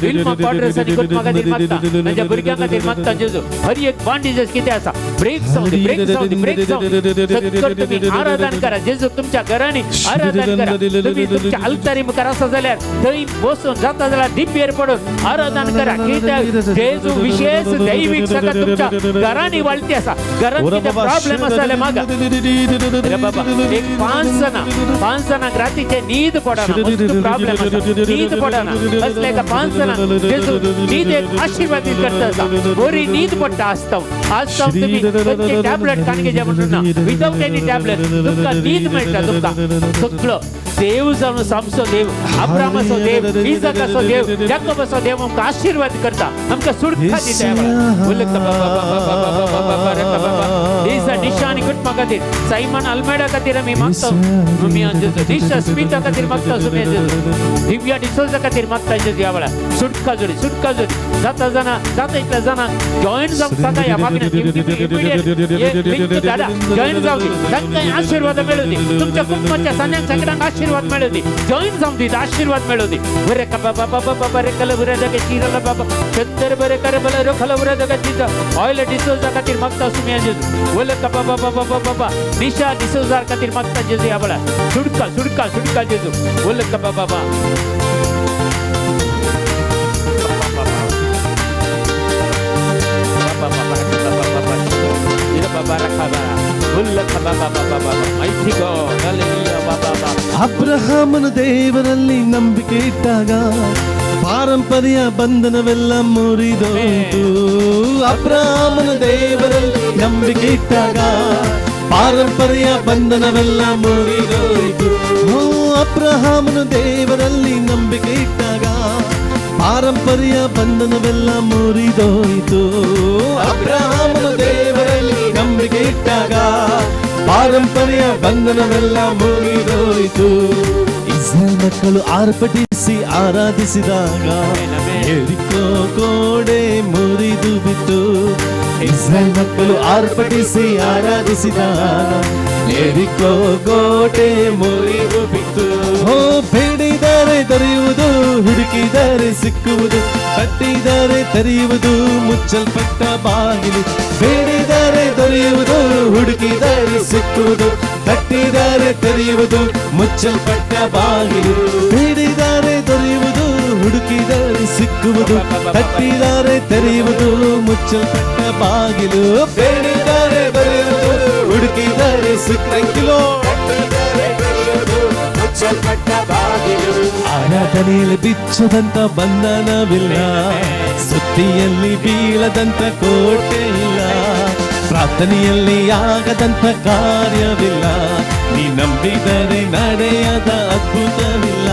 विल्मा क्वाड्रस आनी कुटुंबा खातीर मागता, तांच्या भुरग्यां खातीर मागता जेजू. हर एक बांडिजस कितें आसा ब्रेक जावं दी, ब्रेक जावं दी, ब्रेक जावं दी. सगळं तुमी आराधन करा जेजू, तुमच्या घरांनी आराधन करा. तुमी तुमच्या अल्तारी मुखार आसा जाल्यार थंय बसून जाता जाल्यार दिपयेर पडून आराधन करा. कित्याक जेजू विशेष दैवीक सगळं तुमच्या घरांनी वाळती आसा. घरांत कितें प्रॉब्लेम आसा जाल्यार मागा. रे बाबा एक 5 जाणांक रातीचे न्हीद पडना, मस्त प्रॉब्लेम आसा, न्हीद पडना असले एका 5 जाणांक जेजू न्हीद एक आशिर्वादीत करता आसा. बरी न्हीद पडटा आसता आसता. तुमी खंयचे टॅबलेट काणगे जेवण ना, विदाउट एनी टॅबलेट तुमकां न्हीद मेळटा. तुमकां सगळो देव देव जावन आमचो देव, अब्रामाचो देव, इजाकाचो देव, जाकोबाचो देव आमकां आशिर्वाद करता, आमकां सुटका दिता. दिसा निशा आनी कुटुंबा खातीर, सायमन अल्मेडा खातीर आमी मागता तुमी. दिशा स्मिता खातीर मागता तुमी. दिव्या डिसोजा खातीर मागता जेजू. ह्या वेळार सुटका जोडी, सुटका जोडी. जाता जाणा जाता इतल्या जाणांक जॉईन जावंक सांगा. ह्या मागण्या जॉईन जावं दी, तांकां आशिर्वाद मेळूं दी. तुमच्या कुटुंबाच्या सान्यांक सगळ्यांक आशिर्वाद मेळूं दी. जॉईन जावं दी, आशिर्वाद मेळूं दी. बरे का बाबा बाबा बाबा रे कल बरे दगे चिरला बाबा चंदर बरे कर बल रो खल बरे दगे चिजा. ऑयल डिसोजा खातीर मागता सुमी जेजू. ओले का बाबा बाबा बाबा बाबा. निशा डिसोजा खातीर मागता जेजू. ह्या वेळार सुटका, सुटका, सुटका जेजू. ओले का बाबा बाबा. Mighty God, hallelujah, Baba. ಅಬ್ರಹಾಮನು ದೇವರಲ್ಲಿ ನಂಬಿಕೆ ಇಟ್ಟಾಗ ಪಾರಂಪರ್ಯ ಬಂಧನವೆಲ್ಲ ಮುರಿದೋಯ್ತು. ಅಬ್ರಹಾಮನು ದೇವರಲ್ಲಿ ನಂಬಿಕೆ ಇಟ್ಟಾಗ ಪಾರಂಪರ್ಯ ಬಂಧನವೆಲ್ಲ ಮುರಿದೋಯ್ತು. ಓ ಅಬ್ರಹಾಮನು ದೇವರಲ್ಲಿ ನಂಬಿಕೆ ಇಟ್ಟಾಗ ಪಾರಂಪರ್ಯ ಬಂಧನವೆಲ್ಲ ಮುರಿದೋಯ್ತು. ಅಬ್ರಹಾಮನು ದೇವರಲ್ಲಿ ನಂಬಿಕೆ ಇಟ್ಟಾಗ ಪಾರಂಪರ್ಯ ಬಂಧನವೆಲ್ಲ ಮುರಿದೋಯ್ತು. ಇಸ್ರೇಲ್ ಮಕ್ಕಳು ಆರ್ಭಟಿಸಿ ಆರಾಧಿಸಿದಾಗ ಎರಿಕೋ ಗೋಡೆ ಮುರಿದು ಬಿತ್ತು. ಇಸ್ರೇಲ್ ಮಕ್ಕಳು ಆರ್ಭಟಿಸಿ ಆರಾಧಿಸಿದಾಗ ಎರಿಕೋ ಕೋಟೆ ಮುರಿದು ಬಿತ್ತು. ಓ ಬೇಡಿದರೆ ದೊರೆಯುವುದು, ಹುಡುಕಿದರೆ ಸಿಕ್ಕುವುದು, ತಟ್ಟಿದರೆ ತೆರೆಯುವುದು ಮುಚ್ಚಲ್ಪಟ್ಟ ಬಾಗಿಲು. ಬೇಡಿದರೆ ದೊರೆಯುವುದು, ಹುಡುಕಿದರೆ ಸಿಕ್ಕುವುದು, ತಟ್ಟಿದರೆ ತೆರೆಯುವುದು ಮುಚ್ಚಲ್ಪಟ್ಟ ಬಾಗಿಲು. ಬೇಡಿದರೆ ದೊರೆಯುವುದು, ಹುಡುಕಿದರೆ ಸಿಕ್ಕುವುದು, ತಟ್ಟಿದರೆ ತೆರೆಯುವುದು ಮುಚ್ಚಲ್ಪಟ್ಟ ಬಾಗಿಲು. ಬೇಡಿದರೆ ದೊರೆಯುವುದು, ಹುಡುಕಿದರೆ ಸಿಕ್ಕ. ಮುಚ್ಚಲ್ಪಟ್ಟ ಬಾಗಿಲು. ಆರಾಧನೆಯಲ್ಲಿ ಬಿಚ್ಚದಂತ ಬಂಧನವಿಲ್ಲ, ಸುದ್ದಿಯಲ್ಲಿ ಬೀಳದಂತ ಕೋಟೆ ಇಲ್ಲ, ಪ್ರಾರ್ಥನೆಯಲ್ಲಿ ಆಗದಂತ ಕಾರ್ಯವಿಲ್ಲ, ನೀ ನಂಬಿದರೆ ನಡೆಯದ ಅದ್ಭುತವಿಲ್ಲ.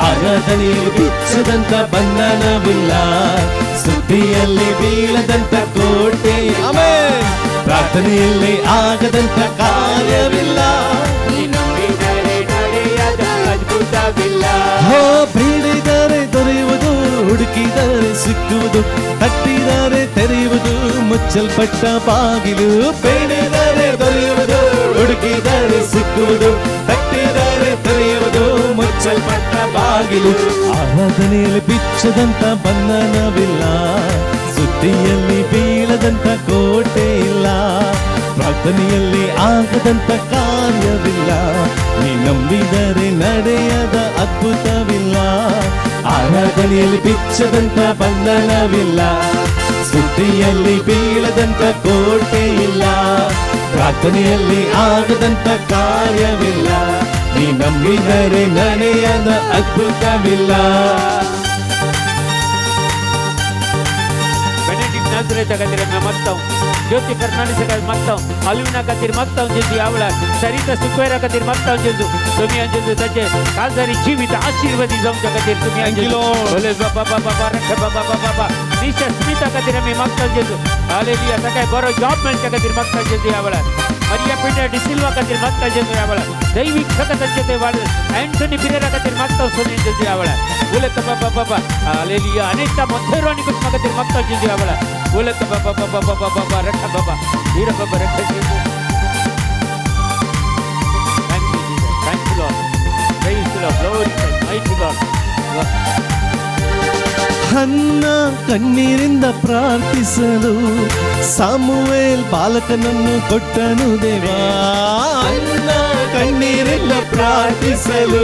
ಆರಾಧನೆಯಲ್ಲಿ ಬಿಚ್ಚದಂತ ಬಂಧನವಿಲ್ಲ, ಸುದ್ದಿಯಲ್ಲಿ ಬೀಳದಂತ ಕೋಟೆ, ಆಮೆನ್. ಪ್ರಾರ್ಥನೆಯಲ್ಲಿ ಆಗದಂತ ಕಾರ್ಯವಿಲ್ಲ. ನೀ ನಂಬಿದರೆ ನಡೆಯದ ಅದ್ಭುತವಿಲ್ಲ. ಹೋ ಬೇಡಿದರೆ ದೊರೆಯುವುದು, ಹುಡುಕಿದರೆ ಸಿಕ್ಕುವುದು, ತಟ್ಟಿದರೆ ತೆರೆಯುವುದು ಮುಚ್ಚಲ್ಪಟ್ಟ ಬಾಗಿಲು. ಬೇಡಿದರೆ ದೊರೆಯುವುದು, ಹುಡುಕಿದರೆ ಸಿಕ್ಕುವುದು, ತಟ್ಟಿದರೆ ತೆರೆಯುವುದು ಮುಚ್ಚಲ್ಪಟ್ಟ ಬಾಗಿಲು. ಆರಾಧನೆಯಲ್ಲಿ ಬಿಚ್ಚದಂತ ಬಂಧನವಿಲ್ಲ, ಸುದ್ದಿಯಲ್ಲಿ ಬೀಳದಂತ ಕೋಟೆ ಇಲ್ಲ, ಪ್ರಾರ್ಥನೆಯಲ್ಲಿ ಆಗದಂತ ಕಾರ್ಯವಿಲ್ಲ, ನೀ ನಂಬಿದರೆ ನಡೆಯದ ಅದ್ಭುತವಿಲ್ಲ. ಆರಾಧನೆಯಲ್ಲಿ ಬಿಚ್ಚದಂತ ಬಂಧನವಿಲ್ಲ, ಸುದ್ದಿಯಲ್ಲಿ ಬೀಳದಂತ ಕೋಟೆ ಇಲ್ಲ, ಪ್ರಾರ್ಥನೆಯಲ್ಲಿ ಆಗದಂತ ಕಾರ್ಯವಿಲ್ಲ, ನೀ ನಂಬಿದರೆ ನಡೆಯದ ಅದ್ಭುತವಿಲ್ಲ. ಬೆನೆಡಿಕ್ಟ್ नाजरेता खातीर आमी मागता, ज्योती फर्नांडीसा खातीर मागता, अल्विना खातीर मागता जेजू. ह्या वेळार सरिता सुक्वेरा खातीर मागता जेजू. तुमी जेजू ताचे काजारी जिवीत आशिर्वादी जावच्या खातीर तुमी Thank you, Lord. भले बाबा बाबा बाबा बाबा बाबा बाबा. निशा स्मिता खातीर आमी मागता जेजू. हालेलुया. ताका बरो जॉब मेळच्या खातीर मागता जेजू. ह्या वेळार मरिया पीटर डिसिल्वा खातीर मागता जेजू. ह्या वेळार दैवीक सकताचे ते वाड अँथनी पिरेरा खातीर मागता सोनी जेजू. ह्या वेळार उलत बाबा बाबा. हालेलुया. अनिता मोंतेरो आनी कुटुंबा खातीर मागता जेजू. ह्या वेळार उलत बाबा बाबा बाबा बाबा रखा बाबा वीर बाबा रखा जेजू. Thank you, Jesus. Thank you, Lord. Praise the Lord. Glory to mighty God. Hannah ಕಣ್ಣೀರಿಂದ ಪ್ರಾರ್ಥಿಸಲು ಸಾಮುವೇಲ್ ಬಾಲಕನನ್ನು ಕೊಟ್ಟನು ದೇವಾ. ಹನ್ನ ಕಣ್ಣೀರಿಂದ ಪ್ರಾರ್ಥಿಸಲು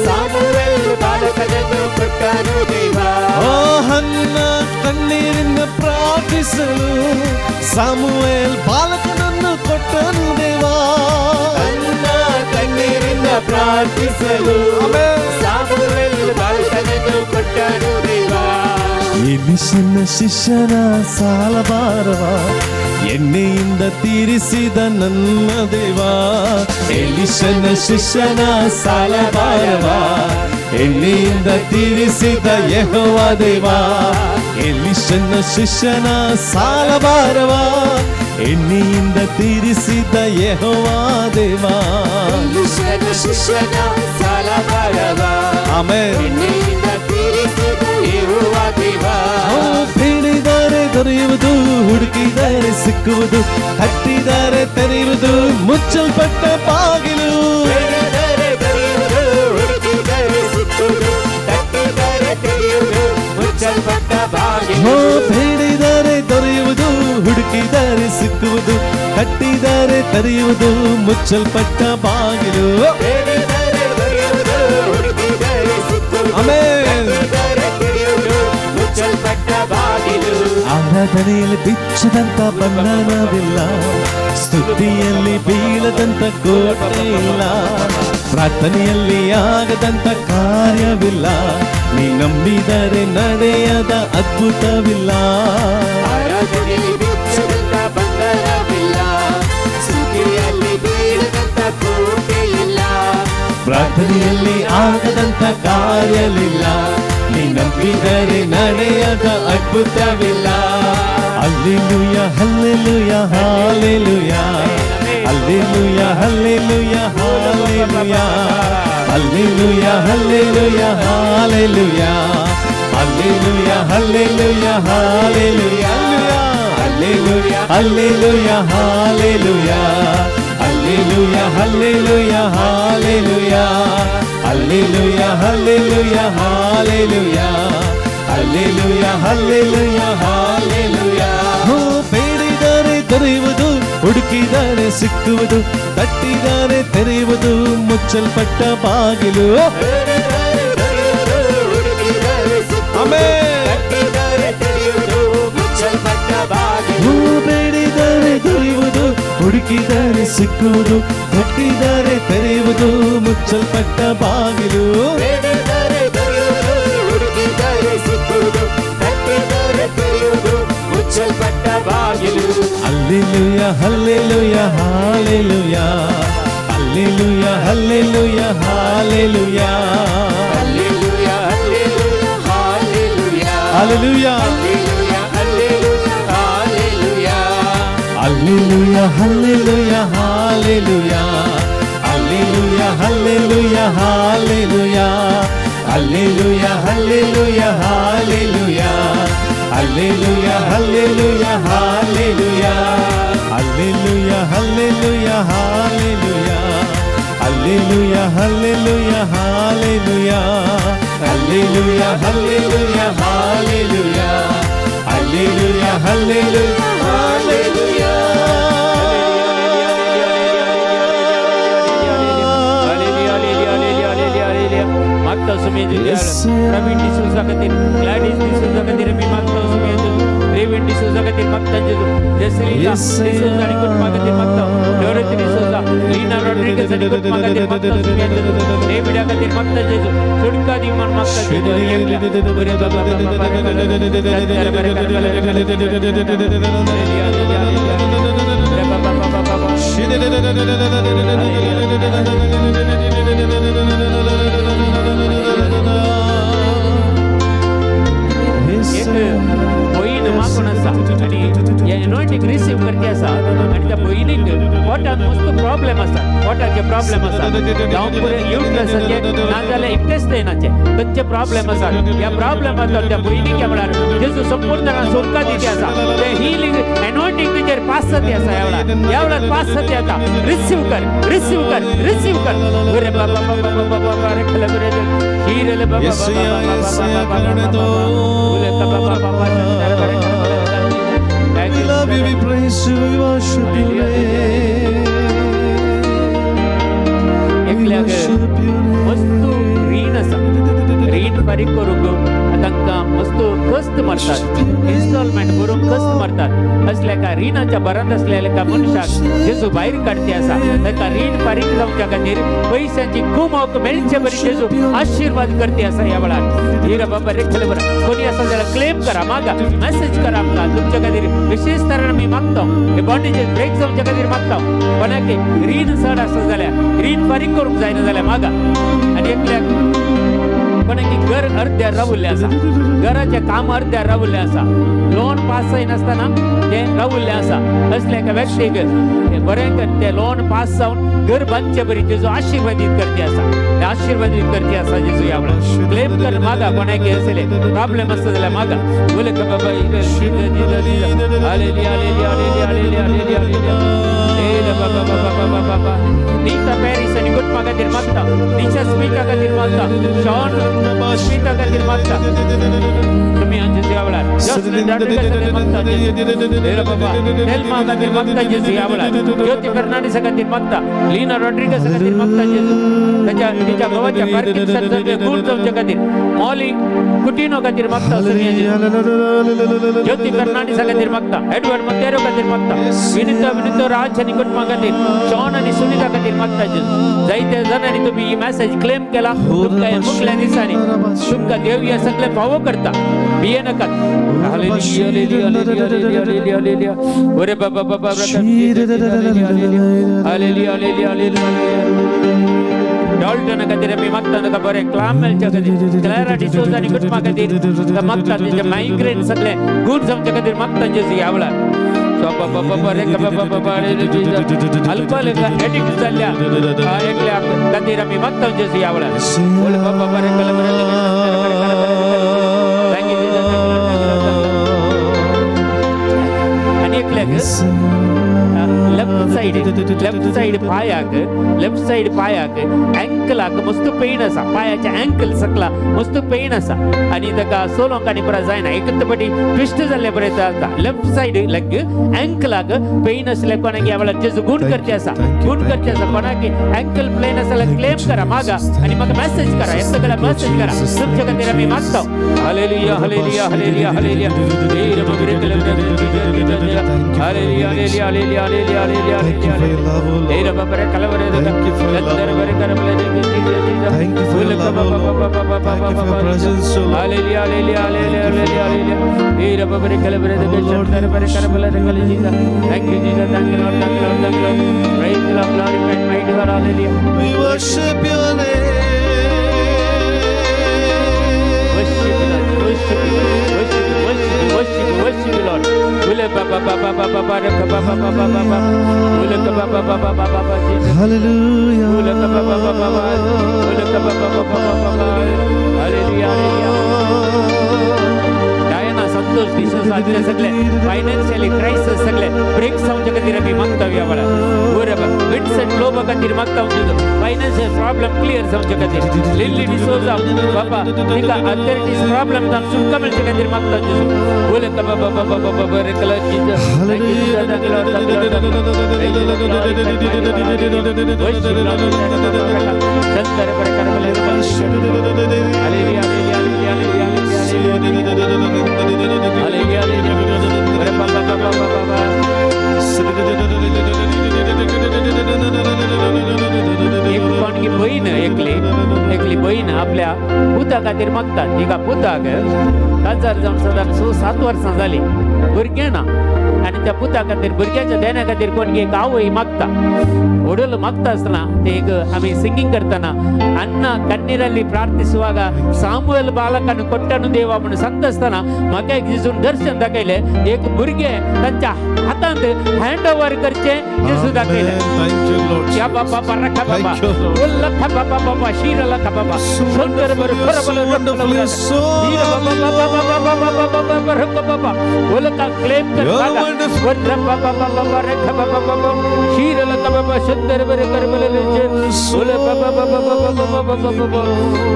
ಸಾಮುವೇಲ್ ಬಾಲಕನನ್ನು ಕೊಟ್ಟನು ದೇವಾ. ಓ ಹನ್ನ ಕಣ್ಣೀರಿಂದ ಪ್ರಾರ್ಥಿಸಲು ಸಾಮುವೇಲ್ ಬಾಲಕನನ್ನು ಕೊಟ್ಟನು ದೇವಾ. ಹನ್ನ ಕಣ್ಣೀರಿಂದ ಪ್ರಾರ್ಥಿಸಲು ಸಾಮುವೇಲ್ ಬಾಲಕನನ್ನು ಕೊಟ್ಟನು ದೇವಾ. ಎಲಿಷನ ಶಿಷ್ಯನ ಸಾಲಭಾರವ ಎಣ್ಣೆಯಿಂದ ತೀರಿಸಿದ ನನ್ನ ದೇವ. ಎಲಿಶನ ಶಿಷ್ಯನ ಸಾಲಭಾರವ ಎಣ್ಣೆಯಿಂದ ತೀರಿಸಿದ ಯೆಹೋವ ದೇವ. ಎಲಿಶನ ಶಿಷ್ಯನ ಸಾಲಭಾರವ ಎಣ್ಣೆಯಿಂದ ತೀರಿಸಿದ ಯೆಹೋವ ದೇವ. ಎಲೀಷನ ಶಿಷ್ಯನ ಸಾಲಭಾರವ ಆಮೇನ್. ಎಣ್ಣೆಯಿಂದ ತೀರಿಸಿದ ಯೆಹೋವ ದೇವ. ಓ, ಬೇಡಿದರೆ ದೊರೆಯುವುದು, ಹುಡುಕಿದರೆ ಸಿಕ್ಕುವುದು, ತಟ್ಟಿದರೆ ತೆರೆಯುವುದು ಮುಚ್ಚಲ್ಪಟ್ಟ ಬಾಗಿಲು. ಬೇಡಿದರೆ ದೊರೆಯುವುದು, ಹುಡುಕಿದರೆ ಸಿಕ್ಕುವುದು, ತಟ್ಟಿದರೆ ತೆರೆಯುವುದು ಮುಚ್ಚಲ್ಪಟ್ಟ ಬಾಗಿಲು. ಓ, ಬೇಡಿದರೆ ದೊರೆಯುವುದು, ಹುಡುಕಿದರೆ ಸಿಕ್ಕುವುದು, ತಟ್ಟಿದರೆ ತೆರೆಯುವುದು ಮುಚ್ಚಲ್ಪಟ್ಟ ಬಾಗಿಲು. ಬೇಡಿದರೆ ದೊರೆಯುವುದು, ಹುಡುಕಿದರೆ ಸಿಕ್ಕುವುದು, ಆಮೇನ್. ತಟ್ಟಿದರೆ ತೆರೆಯುವುದು ಮುಚ್ಚಲ್ಪಟ್ಟ ಬಾಗಿಲು. ಆರಾಧನೆಯಲ್ಲಿ ಬಿಚ್ಚದಂತ ಬಂಧನವಿಲ್ಲ, ಸ್ತುತಿಯಲ್ಲಿ ಬೀಳದಂತ ಕೋಟೆ ಇಲ್ಲ, ಪ್ರಾರ್ಥನೆಯಲ್ಲಿ ಆಗದಂತ ಕಾರ್ಯವಿಲ್ಲ, ನೀ ನಂಬಿದರೆ ನಡೆಯದ ಅದ್ಭುತವಿಲ್ಲ. ಆರಾಧನೆಯಲ್ಲಿ ಬಿಚ್ಚದಂತ ಬಂಧನವಿಲ್ಲ, ಸ್ತುತಿಯಲ್ಲಿ ಬೀಳದಂತ ಕೋಟೆ ಇಲ್ಲ, ಪ್ರಾರ್ಥನೆಯಲ್ಲಿ ಆಗದಂತ ಕಾರ್ಯವಿಲ್ಲ, ನೀ ನಂಬಿದರೆ ನಡೆಯದ ಅದ್ಭುತವಿಲ್ಲ. Alleluia, hallelujah, hallelujah. Alleluia, hallelujah, hallelujah. Alleluia, hallelujah, hallelujah. Alleluia, hallelujah, hallelujah. Alleluia, hallelujah, hallelujah. Alleluia, hallelujah, hallelujah. Alleluia, hallelujah, hallelujah. Alleluia, hallelujah, hallelujah. ಹೋ, ಬೇಡಿದರೆ ದೊರೆಯುವುದು, ಹುಡುಕಿದರೆ ಸಿಕ್ಕುವುದು, ತಟ್ಟಿದರೆ ತೆರೆಯುವುದು ಮುಚ್ಚಲ್ಪಟ್ಟ ಬಾಗಿಲು. ಬೇಡಿದರೆ ದೊರೆಯುವುದು, ಹುಡುಕಿದರೆ ಸಿಕ್ಕುವುದು, ಆಮೇನ್. ತಟ್ಟಿದರೆ ತೆರೆಯುವುದು ಮುಚ್ಚಲ್ಪಟ್ಟ ಬಾಗಿಲು. ಹೂ, ಬೇಡಿದರೆ ದೊರೆಯುವುದು, ಹುಡುಕಿದರೆ ಸಿಕ್ಕುವುದು, ತಟ್ಟಿದರೆ ತೆರೆಯುವುದು ಮುಚ್ಚಲ್ಪಟ್ಟ ಬಾಗಿಲು. ಬೇಡಿದರೆ ದೊರೆಯುವುದು, ಹುಡುಕಿದರೆ ಸಿಕ್ಕುವುದು, ತಟ್ಟಿದರೆ ತೆರೆಯುವುದು ಮುಚ್ಚಲ್ಪಟ್ಟ ಬಾಗಿಲು. Alleluia, hallelujah, hallelujah. Alleluia, hallelujah, hallelujah. Hallelujah, hallelujah, hallelujah. Hallelujah. Hallelujah, hallelujah, hallelujah. Alleluia, hallelujah, hallelujah. Alleluia, hallelujah, hallelujah. Alleluia, hallelujah, hallelujah. Alleluia, hallelujah, hallelujah. Alleluia, hallelujah, hallelujah. Alleluia, hallelujah, hallelujah. Alleluia, hallelujah, hallelujah. Alleluia, hallelujah, hallelujah. मागता Sumi. Yes, sir. Praveen D'Souza खातीर, Gladys D'Souza खातीर मी मागता सुमी. रेविन डिसूजा खातीर मागता जेजू. जेसलिना Yes, sir. D'Souza आणि कुटुंबा खातीर मागता. डोरोथी डिसूजा, लीना रॉड्रिगस आणि कुटुंबा खातीर मागता सुमी जेजू. डेविडा खातीर मागता जेजू. सुटका दी म्हणून मागता जेजू. बरे बाबा बाबा बाबा बाबा. एक भयण मागून आसा आनी हे एनॉयंटींग रिसीव करती आसा आनी त्या भयणीक पोटान मस्त प्रॉब्लेम आसा, पोटाचे प्रॉब्लेम आसा, जावं पुरें युट्रसाचे नाजाल्यार इंटेस्टायनाचे खंयचे प्रॉब्लेम आसा. ह्या प्रॉब्लेमांतलो त्या भयणीक ह्या वेळार जेजू संपूर्ण सुटका दिती आसा. ते हिलींग एनॉयंटींग तुजेर पास जाती आसा. ह्या वेळार, ह्या वेळार पास जाती आतां. रिसीव कर, रिसीव कर, रिसीव कर. बरे बाबा बाबा बाबा बाबा रे खले बरे हिरले बाबा येसया, बाबा येसया, बाबा करुणे बाबा दो. बाबा. We love you, we praise you, we worship your name. We एकल्याक worship your name. वस्तू रीण आसा, रीण. फारीक करूंक तांकां मस्त कस्त मारतात, इन्स्टॉलमेंट भरूंक कस्त मारतात. असल्या एका रिणाच्या भरांत असल्या एका मनशाक जेजू भायर काडते आसा. ताका रीण फारीक जावच्या खातीर पयशांची कुमोक मेळचे बरी जेजू आशिर्वाद करते आसा ह्या वेळार. हिरा बाबा रेखले बरं कोणी आसा जाल्यार क्लेम करा, मागा, मेसेज करा आमकां. तुमच्या खातीर विशेश तरेन आमी मागता, हे बॉन्डेजेस ब्रेक जावच्या खातीर मागता. कोणाक रीण चड आसा जाल्यार, रीण फारीक करूंक जायना जाल्यार मागा. आनी एकल्याक कोणाकी घर अर्द्यार रावल्लें आसा, घराचें काम अर्द्यार रावल्लें आसा, लोन पास जायनासतना तें रावल्लें आसा, असल्या एका व्यक्तीक तें बरें कर तें लोन पास जावन घर बांदचे बरी जेजू आशिर्वादीत करते आसा. ते आशिर्वादीत करते आसा जेजू ह्या वेळार. क्लेम कर, मागा. कोणाक असले प्रॉब्लेम आसता जाल्यार मागा. बोले बाबा. Hallelujah, hallelujah, hallelujah, hallelujah, hallelujah, hallelujah. ए बाबा बाबा बाबा बाबा. नीता पॅरिस आनी कुटुंबा खातीर मागता. निशा स्मिता खातीर मागता. शॉन स्मिता खातीर मागता तुम्ही आमच्या ह्या वेळार. जॉसलिन रॉड्रिगस खातीर मागता. ए बाबा, तेल्मा खातीर मागता जेजू ह्या वेळार. ज्योती फर्नांडीस खातीर मागता. लीना रॉड्रिगस खातीर मागता जेजू, ताच्या तिच्या घोवाच्या पार्किन्सनचे गुण जावचे खातीर. मॉली कुटिनो खातीर मागता तुम्ही. ज्योती फर्नांडीस खातीर मागता. एडवर्ड मोतेरो खातीर मागता. विनिता विनितो राज आनी कुटुंबा खातीर, शॉन आनी सुनिता खातीर मागता जेजू. जायत्या जाणांनी तुम्ही ही मॅसेज क्लेम केला. तुमकां ह्या मुखल्या दिसांनी तुमकां देव हे सगळे फावो करता, भिये नाकात. Hallelujah, hallelujah, hallelujah, hallelujah, hallelujah. ओरे बाबा बाबा. Hallelujah, hallelujah, hallelujah. Dalton खातीर आमी मागता, ताका बरें क्लाम मेळच्या खातीर. क्लॅरा डिसोजा आनी कुटुंबा खातीर ताका मागता. तेंचे मायग्रेन सगळे गुण जावच्या खातीर मागता जेजू ह्या वेळार. अल्कोहोल एडिक्ट जाल्ल्या एकल्या खातीर आमी मागता जेजू ह्या वेळार. बोल बाबा बरें बरें बरें. Thank you. आनी एकल्याक लेफ्ट साइड, लेफ्ट साइड पायाक, लेफ्ट साइड पायाक, अँकलाक मस्त पेन आसा. पायाच्या अँकल सकला मस्त पेन आसा आनी ताका चलोवंक आनी बरें जायना, एकच पटी ट्विस्ट जाल्ले बरें जाता. लेफ्ट साइड लेग अँकलाक पेन आसले कोणाक ह्या वेळार जेजू गुण करचे आसा, गुण करचे आसा. कोणाक अँकल प्लेन आसा जाल्यार क्लेम करा, मागा आनी म्हाका मॅसेज करा. हे सगळ्या मॅसेज करा. तुमच्या खातीर आमी मागता. Hallelujah, hallelujah, hallelujah, hallelujah. Hallelujah, hallelujah, hallelujah, hallelujah, hallelujah. Thank you for your love, O Lord. Thank you for your love, O Lord. Thank you for your love, O Lord. Thank you for your presence, O Lord. Hallelujah, hallelujah, hallelujah, hallelujah, hallelujah. Oh Lord, we worship. Thank you, Jesus. Thank you, Lord. Thank you, Lord. Thank you, Lord. Praise the Lord. Glorified, mighty God. Hallelujah. We worship your name. Worship you, Lord. Worship you, worship you, worship you, worship you, worship you, Lord. Ule ba ba ba ba ba ba ba ba ba ba ba ba ba ba. Ule ka ba ba ba ba ba ba ba Jesus. Hallelujah. Ule ka ba ba ba ba ba. Ule ka ba ba ba ba ba ba ba. Hallelujah, hallelujah. Diana Santosh D'Souza आदले सगळे financially crisis सगळे break जावचे खातीर आमी मागता ह्या वेळार. बरोबर, विन्सेंट लोबो खातीर मागता, फायनान्शियल प्रॉब्लेम क्लियर जावचे खातीर. लिल्ली डिसोजा बाबा, तिका अथॉरिटीज प्रॉब्लेम जावन सुटका मेळचे खातीर मागता जेजू. बोले बाबा बाबा बाबा बाबा रे Jesus. Thank you, Jesus. Thank you, Lord. Thank you, Lord. Thank you, Lord. Worship, Lord. Chandra Hallelujah, hallelujah, hallelujah, hallelujah, hallelujah. बरे बाबा बाबा बाबा बाबा. एक कोणकी बहीण, एकली एकली बहीण आपल्या पुता खातीर मागतात. तिका पुताक काजार जावन सादारण 6-7 वर्सां जाली, भुरगें ना. आनी त्या पुता खातीर, भुरग्याच्या देण्या खातीर कोण एक आवय मागता. वडील मागता आसतना ते एक आमी सिंगींग करतना ಅನ್ನ ಕಣ್ಣೀರಲ್ಲಿ ಪ್ರಾರ್ಥಿಸುವಾಗ ಸಾಮುವೆಲ್ ಬಾಲಕನು ಕೊಟ್ಟನು ದೇವ म्हणून सांगता आसतना म्हाका एक जेजून दर्शन दाखयलें. एक भुरगें तांच्या हातांत हँड ओवर करचें जेजू दाखयलें. Thank you, Lord. या बाबा रखा बाबा. Thank you, Lord. लखा बाबा बाबा शीर लखा बाबा. So wonderful, you are so wonderful, you are so lovely, Lord. Claim कर. You are wonderful. बाबा बाबा बाबा रखा बाबा बाबा शीर लखा. बाबा शंदर बरे करबले ओले बाबा बाबा बाबा बाबा बाबा बाबा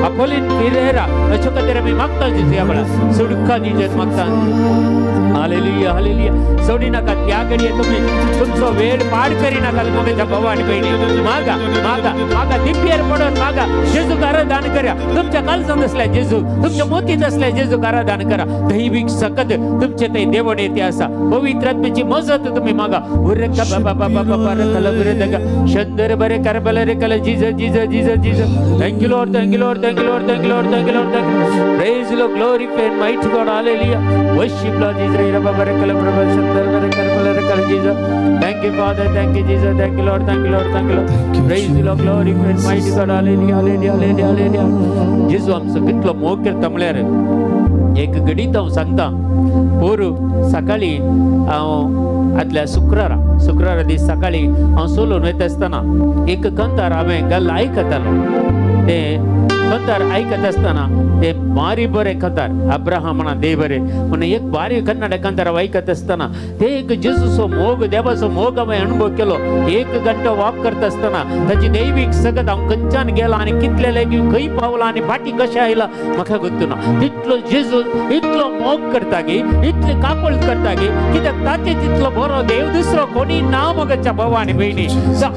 अपोलिन फिरेरा अशो खातीर आमी मागता जेजू ह्या वेळार सुडका दिजेत मागता. Hallelujah hallelujah. सोडी नाकात ह्या घडये तुमी तुमचो वेळ पाड करी नाकात म्हज्या भावा आनी भयणी. मागा मागा मागा दिपयेर पडून मागा जेजूक आराधन करा. तुमच्या काळजांत आसल्या जेजू, तुमच्या मोतींत आसल्या जेजूक आराधन करा. दैवीक सकत तुमचे थंय देवण येते आसा. पवित्र आत्म्याची मजत तुमी मागा. उरका बाबा बाबा बाबा रकल बरे शंदर बरे करबल रे कल Jesus Jesus Jesus Jesus. Thank you Lord, thank you Lord, thank you Lord, thank you Lord, thank you Lord, thank you. Praise Lord, glory and mighty God, hallelujah. Worship Lord Jesus, रे बाबा रे कल प्रभु शंदर बरे करबल रे कल Jesus. Thank you Father, thank you Jesus, thank you Lord, thank you Lord, thank you Lord. Praise Lord, glory and mighty God, hallelujah, hallelujah, hallelujah, hallelujah. जेजू आमचो कितलो मोग करता म्हळ्यार एक घडीत हांव सांगता. पोरू सकाळी हांव आदल्या शुक्रारा शुक्रारा दीस सकाळी हांव सोलून वयता आसतना एक कंतार हांवें गल्ल आयकतालो. तें कंतार आयकत आसतना ते बारी बरें कंतार अब्राहमणा देव बरें म्हणून एक बारी कन्नड कंतार हांव आयकत आसतना ते एक जेजूचो मोग देवाचो मोग हांवें अणभव केलो. एक घंटो वॉक करता आसतना ताची दैवीक सगत हांव खंयच्यान गेला आनी कितले लेगीत खंय पावला आनी फाटीं कशें आयला म्हाका गोत्तू ना. तितलो जेजू इतलो मोग करता गी, इतले काकूळ करता गी, कित्याक ताचे तितलो बरो देव दुसरो कोणी ना मगच्या भावा आनी भयणी.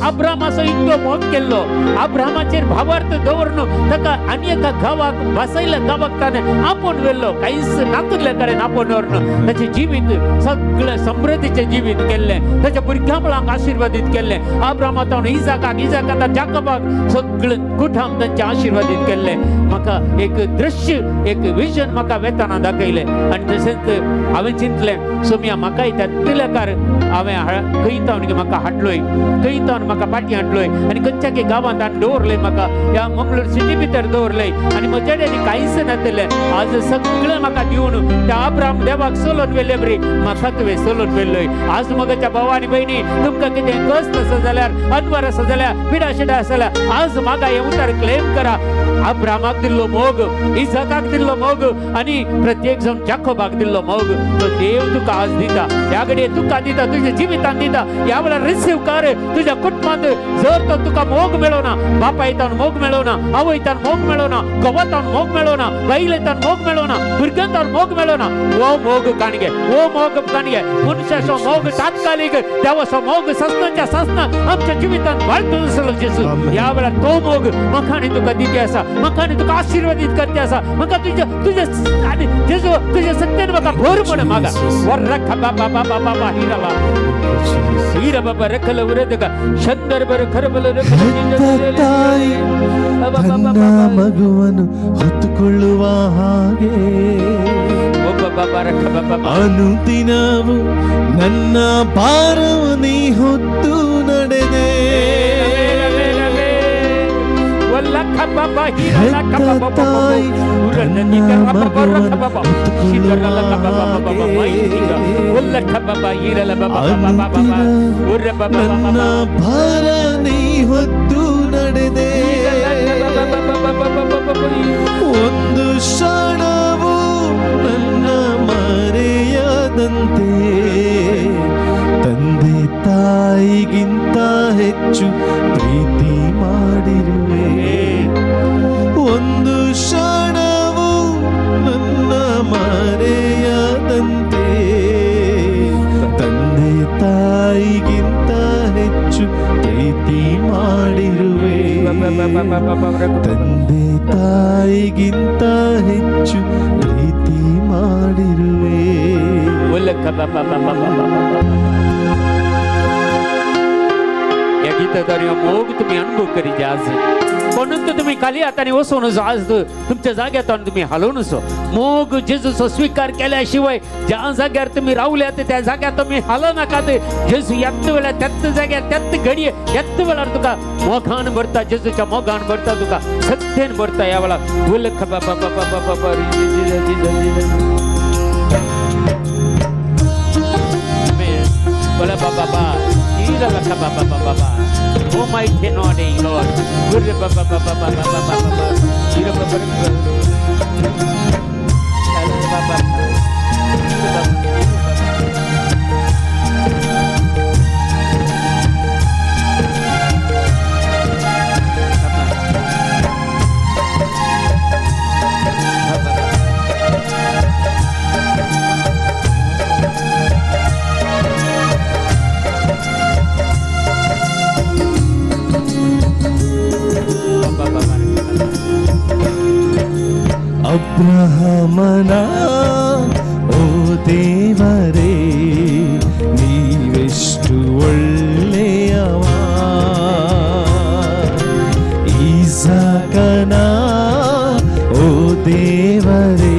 अब्रामाचो इतलो मोग केल्लो, अब्रामाचेर भावार्थ दवरून ताका आनी एका गांवाक बसयल्या गांवाक ताणें आपोवन व्हेल्लो. कांयच नातुल्ल्या कडेन आपोवन व्हरून ताचें जिवीत सगळें समृद्धीचें जिवीत केल्लें. ताच्या भुरग्यां मुळांक आशिर्वादीत केल्लें. अब्रामा इजाकाक, इजाकाक जाकबाक सगळें कुठाम तांचें आशिर्वादीत केल्लें. म्हाका एक दृश्य एक विजन म्हाका वेताना दाखयलें आनी तशेंच हांवें चिंतलें सोम्या म्हाकाय त्या तिलकार हांवें खंय तावन म्हाका हाडलोय, खंय तावन म्हाका फाटीं हाडलोय आनी खंयच्या की गांवांत हाडून दवरलय म्हाका ह्या मंगळूर सिटी भितर दवरलय आनी म्हज्या कडेन कांयच नातलें. आज सगळें म्हाका दिवन त्या अब्राम देवाक सोलोन व्हेल्ले बरी म्हाका तुवें सोलोन व्हेल्लोय. आज म्हज्या भावा आनी भयणी तुमकां कितें कश्ट आसा जाल्यार, अनवर आसा जाल्यार, पिडा शिडा आसा जाल्यार आज म्हाका हें उतर क्लेम करा. अब्रामाक दिल्लो मोग, इजाकाक दिल्लो मोग आनी प्रत्येक जाण जाकोबाक दिल्लो मोग तो देव तुका आज दिता. ह्या घडये तुका दिता, तुज्या जिवितान दिता. ह्या वेळार रिसीव कर. तुज्या कुटुंबांत जर तो तुका मोग मेळोना, बापायतान मोग मेळोना, आवयतान मोग मेळोना, घोवातान मोग मेळोना, बायलेतान मोग मेळोना, भुरग्यांतान मोग मेळोना, हो मोग काणगे, हो मोग काणगे. मनशाचो मोग तात्कालीक, देवाचो मोग ससनाच्या ससना आमच्या जिवितान वाळतो आसलो जेजू. ह्या वेळार तो मोग म्हाका आनी तुका दिती आसा, म्हाका आनी तुका आशिर्वादीत करते आसा. म्हाका तुज्या तुज्या आनी जेजू तुज्या सत्यान म्हाका भर म्हण मागा. वर्रखा बाबा बाबा बाबा हिरा बाबा हिरा बाबा रखल उरदगा शंदर बर खरबल ಹೆತ್ತ ತಾಯಿ ತನ್ನ ಮಗುವನ್ನು ಹೊತ್ತುಕೊಳ್ಳುವ ಹಾಗೆ ಅನುದಿನವು ನನ್ನ ಭಾರವು ನೀ ಹೊತ್ತು ನಡೆದೆ. ಹೆತ್ತ ತಾಯಿ ತನ್ನ ಮಗುವನ್ನು ಹೊತ್ತುಕೊಳ್ಳುವ ಹಾಗೆ ಅನುದಿನವು ನನ್ನ ಭಾರ ನೀ ಹೊತ್ತು ನಡೆದೆ. ಒಂದು ಕ್ಷಣವು ನನ್ನ ಮರೆಯದಂತೆ ತಂದೆ ತಾಯಿಗಿಂತ ಹೆಚ್ಚು ಪ್ರೀತಿ ಮಾಡಿರುವೆ. ಒಂದು ಕ್ಷಣವು ನನ್ನ ಮರೆಯದಂತೆ ತಂದೆ ತಾಯಿಗಿಂತ ಹೆಚ್ಚು ಪ್ರೀತಿ ಮಾಡಿರುವೆ. ತಂದೆ ತಾಯಿಗಿಂತ ಹೆಚ್ಚು ಪ್ರೀತಿ ಮಾಡಿರುವೆ. या गीताद्वारे मोग तुम्ही अनुभव करीत आज. म्हणून तर तुम्ही खाली हाताने वसवून आज तुमच्या जाग्यात तुम्ही हलवून असो. मोग जेजूचो स्वीकार केल्याशिवाय ज्या जाग्यार तुम्ही रावल्यात त्या जाग्यार तुम्ही हल नाकात. जेजू यात वेळार त्याच जाग्यार त्याच घडये यात वेळार तुका मोगान भरता, जेजूच्या मोगान भरता, तुका सत्तेन भरता. या वेळार उलख बाबा बाबा बाबा बाबा बाबा. Oh my Lord. ಅಬ್ರಹಾಮನ ಓ ದೇವರೇ, ನೀವೆಷ್ಟು ಒಳ್ಳೆಯವ. ಈಸಾಕನ ಓ ದೇವರೇ,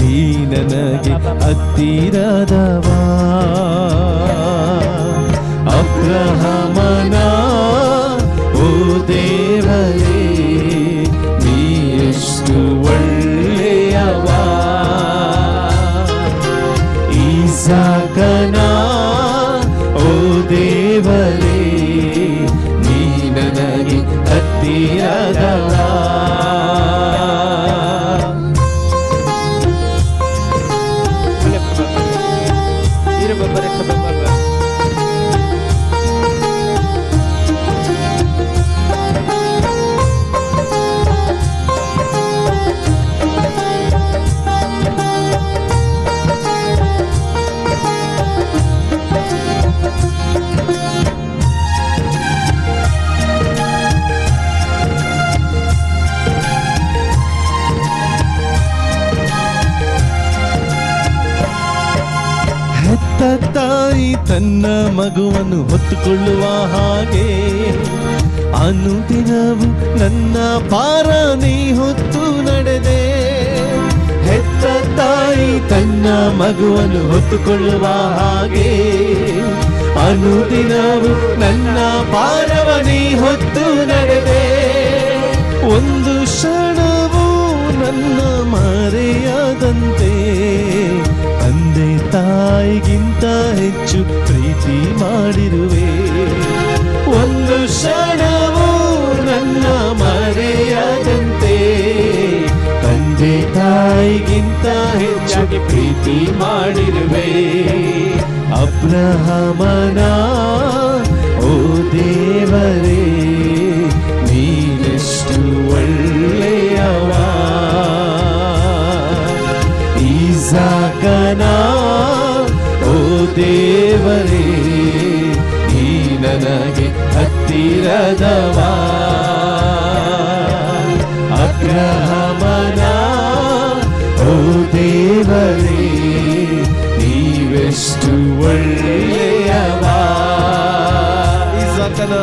ನೀ ನನಗೆ ಹತ್ತಿರದವ. ಅಬ್ರಹಾಮನ ಓ ದೇವರೇ, ನೀ ಎಷ್ಟು ಒಳ್ಳೆಯವ. ಈಸಾಕನ ಓ ದೇವರೇ, ನೀ ನನಗೆ ಹತ್ತಿರದವ. ಹೆತ್ತ ತಾಯಿ ತನ್ನ ಮಗುವನ್ನು ಹೊತ್ತುಕೊಳ್ಳುವ ಹಾಗೆ ಅನುದಿನವು ನನ್ನ ಭಾರ ನೀ ಹೊತ್ತು ನಡೆದೆ. ಹೆತ್ತ ತಾಯಿ ತನ್ನ ಮಗುವನ್ನು ಹೊತ್ತುಕೊಳ್ಳುವ ಹಾಗೆ ಅನುದಿನವು ನನ್ನ ಭಾರವ ನೀ ಹೊತ್ತು ನಡೆದೆ. ಒಂದು ಕ್ಷಣವೂ ನನ್ನ ಮರೆಯದಂತೆ ತಂದೆ ತಾಯಿಗಿಂತ ಹೆಚ್ಚು ಪ್ರೀತಿ ಮಾಡಿರುವೆ. ಒಂದು ಕ್ಷಣವೂ ನನ್ನ ಮರೆಯದಂತೆ ತಂದೆ ತಾಯಿಗಿಂತ ಹೆಚ್ಚು ಪ್ರೀತಿ ಮಾಡಿರುವೆ. ಅಬ್ರಹಾಮನ ಓ ದೇವರೇ, ನೀನೆಷ್ಟು ಒಳ್ಳೆಯವ. ಈಸಾಕನ ಓ ದೇವರೇ, ನೀ ನನಗೆ ಹತ್ತಿರದವ. ಅಬ್ರಹಾಮನ ಓ ದೇವರೇ, ನೀವೆಷ್ಟು ಒಳ್ಳೆಯವ. ಈಸಾಕನ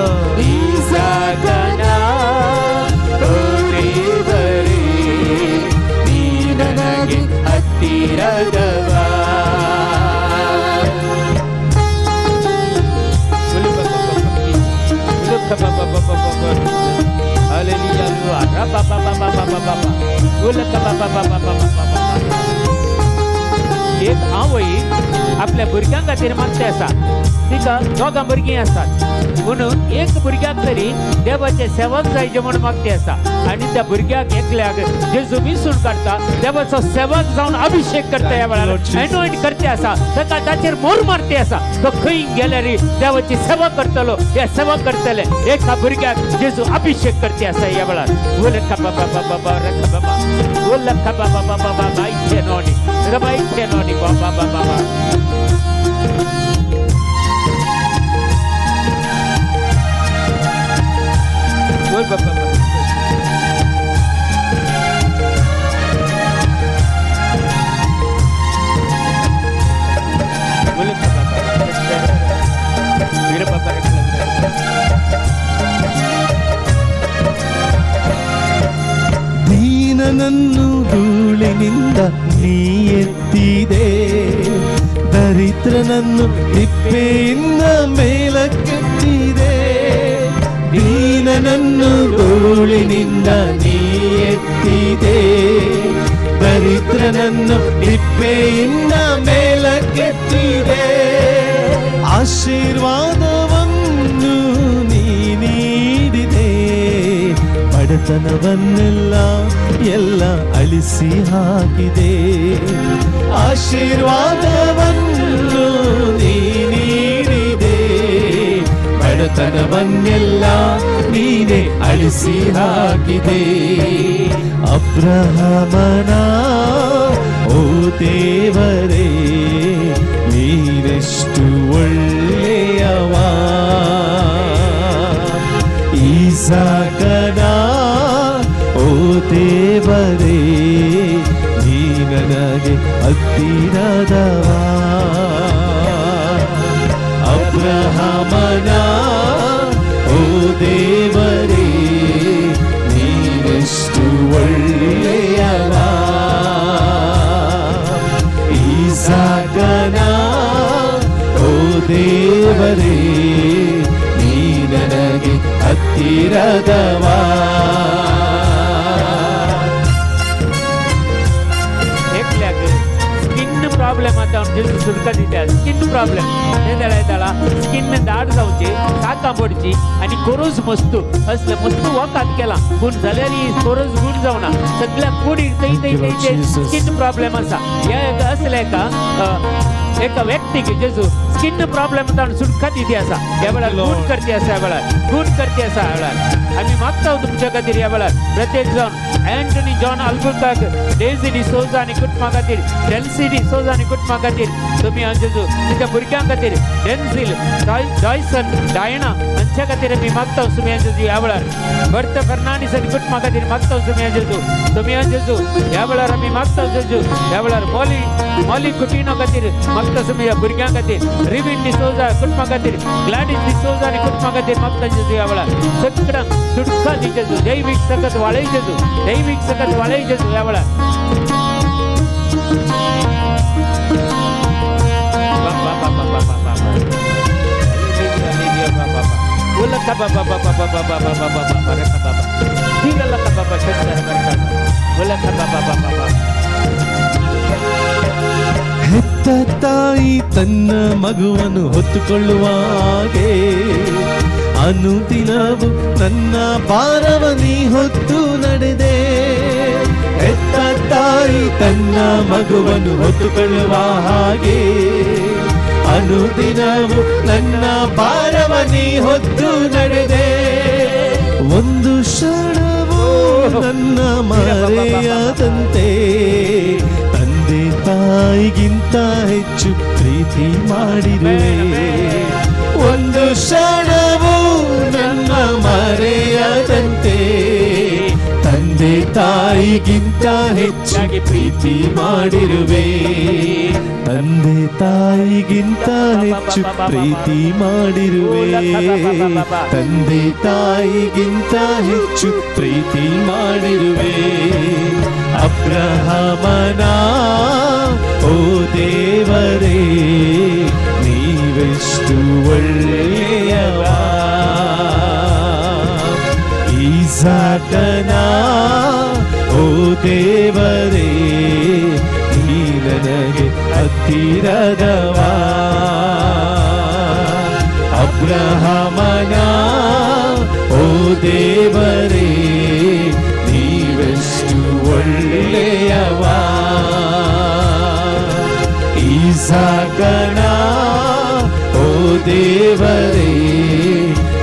ಈಸಾಕನ ಓ ದೇವರೇ, ನೀ ನನಗೆ ಹತ್ತಿರದವ. एक आवय आपल्या भुरग्यां खातीर मागते आसा. तिका दोगां भुरगीं आसात म्हणून एक भुरग्याक तरी देवाचे सेवक जायचे म्हूण मागते आसा आनी त्या भुरग्याक एकल्याक जेजू मिसून काडटा, देवाचो सेवक जावन अभिषेक करता. ह्या वेळार एनॉयंट करते आसा, ताका ताचेर मोर मारते आसा. तो खंय गेल्यार देवाची सेवा करतलो, ह्या सेवा करतले. एका भुरग्याक जेजू अभिषेक करते आसा ह्या वेळार. उलखा बाबा बाबा रखा बाबा उलखा बाबा बाबा बाबा इच्छे नोडी रबा इच्छे नोडी बाबा बाबा बाबा. बोल बाबा. ದೀನನನ್ನು ಧೂಳಿನಿಂದ ನೀ ಎತ್ತಿದೆ, ದರಿದ್ರನನ್ನು ತಿಪ್ಪೆಯಿಂದ ಮೇಲಕ್ಕೆತ್ತಿದೆ. ದೀನನನ್ನು ಧೂಳಿನಿಂದ ನೀ ಎತ್ತಿದೆ, ದರಿದ್ರನನ್ನು ತಿಪ್ಪೆಯಿಂದ ಮೇಲಕ್ಕೆತ್ತಿದೆ. ಆಶೀರ್ವಾದವನ್ನು ನೀ ನೀಡಿದೆ, ಬಡತನವನ್ನೆಲ್ಲ ಎಲ್ಲ ಅಳಿಸಿ ಹಾಕಿದೆ. ಆಶೀರ್ವಾದವನ್ನು ನೀ ನೀಡಿದೆ, ಬಡತನವನ್ನೆಲ್ಲ ನೀನೇ ಅಳಿಸಿ ಹಾಕಿದೆ. ಅಬ್ರಹಾಮನ ಓ ದೇವರೇ, ನೀನೆಷ್ಟು ಒಳ್ಳೆಯವ. ಈಸಾಕನ ಓ ದೇವರೇ, ನೀ ನನಗೆ ಹತ್ತಿರದವ. ಅಬ್ರಹಾಮನ ಓ ದೇವರೇ, ನೀನೆಷ್ಟು ಒಳ್ಳೆಯವ. ಈಸಾಕನ ಓ ದೇವರೇ, ನೀ ನನಗೆ ಹತ್ತಿರದವ. एकल्याक स्किन प्रॉब्लेम आतां जेजू सुटका दिता. स्किन प्रॉब्लेम ते जाल्यार येताला स्किन दाट जावची, काकां पडची आनी कोरोज मस्तू असले मस्तू वखद केला पूण जाल्यार कोरोज गुण जावना. सगळ्या कुडीक थंय थंय थंय स्किन प्रॉब्लेम आसा. ह्या एका असल्या एका एका व्यक्तीक जेजू स्किन प्रॉब्लेम ताणें सुटका दिती आसा ह्या वेळार, गुण करती आसा ह्या वेळार, गुण करती आसा ह्या वेळार. आमी मागता तुमच्या खातीर ह्या वेळार प्रत्येक जावन अँटनी जॉन अल्बुकाक, डेझी डिसोजा आनी कुटुंबा खातीर, डेल्सी डिसोजा आनी कुटुंबा खातीर, तुमी जेजू तुमच्या भुरग्यां खातीर डेन्झील, जॉयसन, डायना हांच्या खातीर आमी मागता सुमी जेजू ह्या वेळार. बर्त फर्नांडीस आनी कुटुंबा खातीर मागता सुमी जेजू, तुमी जेजू ह्या वेळार आमी मागता जेजू ह्या वेळार. मॉली मॉली कुटिनो खातीर मागता सुमी ह्या भुरग्यां खातीर, रिवीन डिसोजा कुटुंबा खातीर, ग्लॅडीस डिसोजा आनी कुटुंबा खातीर मागता जेजू ह्या वेळार. सगळ्यांक सुटका दी जेजू, दैवीक सकत वाळय जेजू, दैवीक सकत वाळय जेजू ह्या वेळार. ಹೆತ್ತ ತಾಯಿ ತನ್ನ ಮಗುವನ್ನು ಹೊತ್ತುಕೊಳ್ಳುವ ಹಾಗೆ ಅನುದಿನವು ನನ್ನ ಭಾರವ ನೀ ಹೊತ್ತು ನಡೆದೆ. ಹೆತ್ತ ತಾಯಿ ತನ್ನ ಮಗುವನ್ನು ಹೊತ್ತುಕೊಳ್ಳುವ ಹಾಗೆ ಅನುದಿನವು ನನ್ನ ಭಾರವ ನೀ ಹೊತ್ತು ನಡೆದೆ. ಒಂದು ಕ್ಷಣವೂ ನನ್ನ ಮರೆಯದಂತೆ ತಂದೆ ತಾಯಿಗಿಂತ ಹೆಚ್ಚು ಪ್ರೀತಿ ಮಾಡಿರುವೆ. ಒಂದು ಕ್ಷಣವೂ ನನ್ನ ಮರೆಯದಂತೆ ತಂದೆ ತಾಯಿಗಿಂತ ಹೆಚ್ಚಾಗಿ ಪ್ರೀತಿ ಮಾಡಿರುವೆ. ತಂದೆ ತಾಯಿಗಿಂತ ಹೆಚ್ಚು ಪ್ರೀತಿ ಮಾಡಿರುವೆ. ತಂದೆ ತಾಯಿಗಿಂತ ಹೆಚ್ಚು ಪ್ರೀತಿ ಮಾಡಿರುವೆ. ಅಬ್ರಹಾಮನ ಓ ದೇವರೇ, ನೀವೆಷ್ಟು ಒಳ್ಳೆಯವ. ಈಸಾಕನ ಓ ದೇವರೇ, ನೀ ನನಗೆ ಹತ್ತಿರದವ. ಅಬ್ರಹಾಮನ ಓ ದೇವರೇ, ನೀವೆಷ್ಟು ಒಳ್ಳೆಯವ. ಈಸಾಕನ ಓ ದೇವರೇ,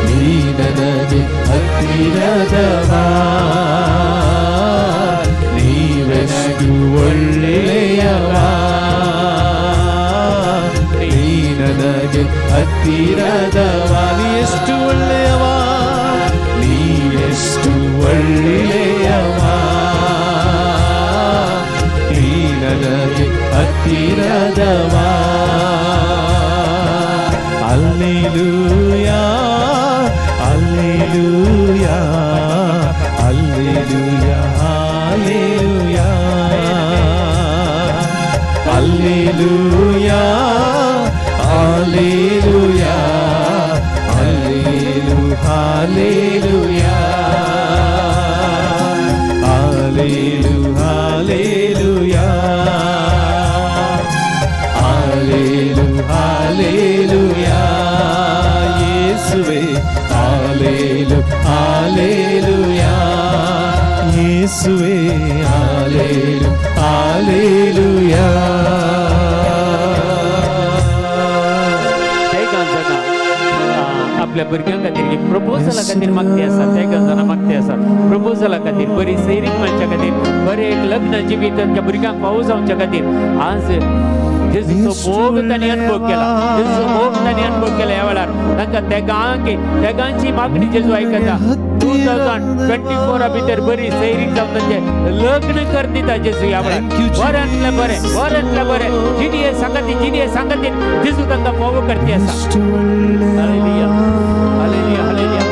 ನೀ ನನಗೆ ಹತ್ತಿರದವ. ನೀವೆಷ್ಟು ಒಳ್ಳೆಯವ, ನೀ ನನಗೆ ಹತ್ತಿರದವ. ನೀ ಎಷ್ಟು ಒಳ್ಳೆಯವ, ನೀ ಎಷ್ಟು ಒಳ್ಳೆಯವ, ನೀ ನನಗೆ ಹತ್ತಿರದವ. Alleluia, alleluia, alleluia, alleluia, alleluia, alleluia, alleluia, alleluia, alleluia, alleluia, ಯೇಸುವೆ ಆಲೇಲು ಆಲೇಲುಯಾ, ಯೇಸುವೆ ಆಲೇಲು ಆಲೇಲುಯಾ. आपल्या भुरग्यां खातीर प्रपोजला खातीर मागती आसा, तेगां जाणां मागती आसा प्रपोजला खातीर, बरी सैरीक मेळच्या खातीर, बरें एक लग्न जिवीत तांच्या भुरग्यांक पावो जावच्या खातीर. आज जेजूचो मोग तांणी अनुभव केला, जेजूचो मोग तांणी अनुभव केला. ह्या वेळार तांकां तेगांक तेगांची मागणी जेजू आयकता. 2024 भितर बरी सैरीक जावन तांचें लग्न कर दिता जेजू ह्या वेळार. Thank you, बऱ्यांतलें बरें, Jesus. बऱ्यांतलें बरें जिणये सांगाती, जिणये सांगातीन जेजू तांकां मोव करती आसा. Hallelujah, hallelujah, hallelujah.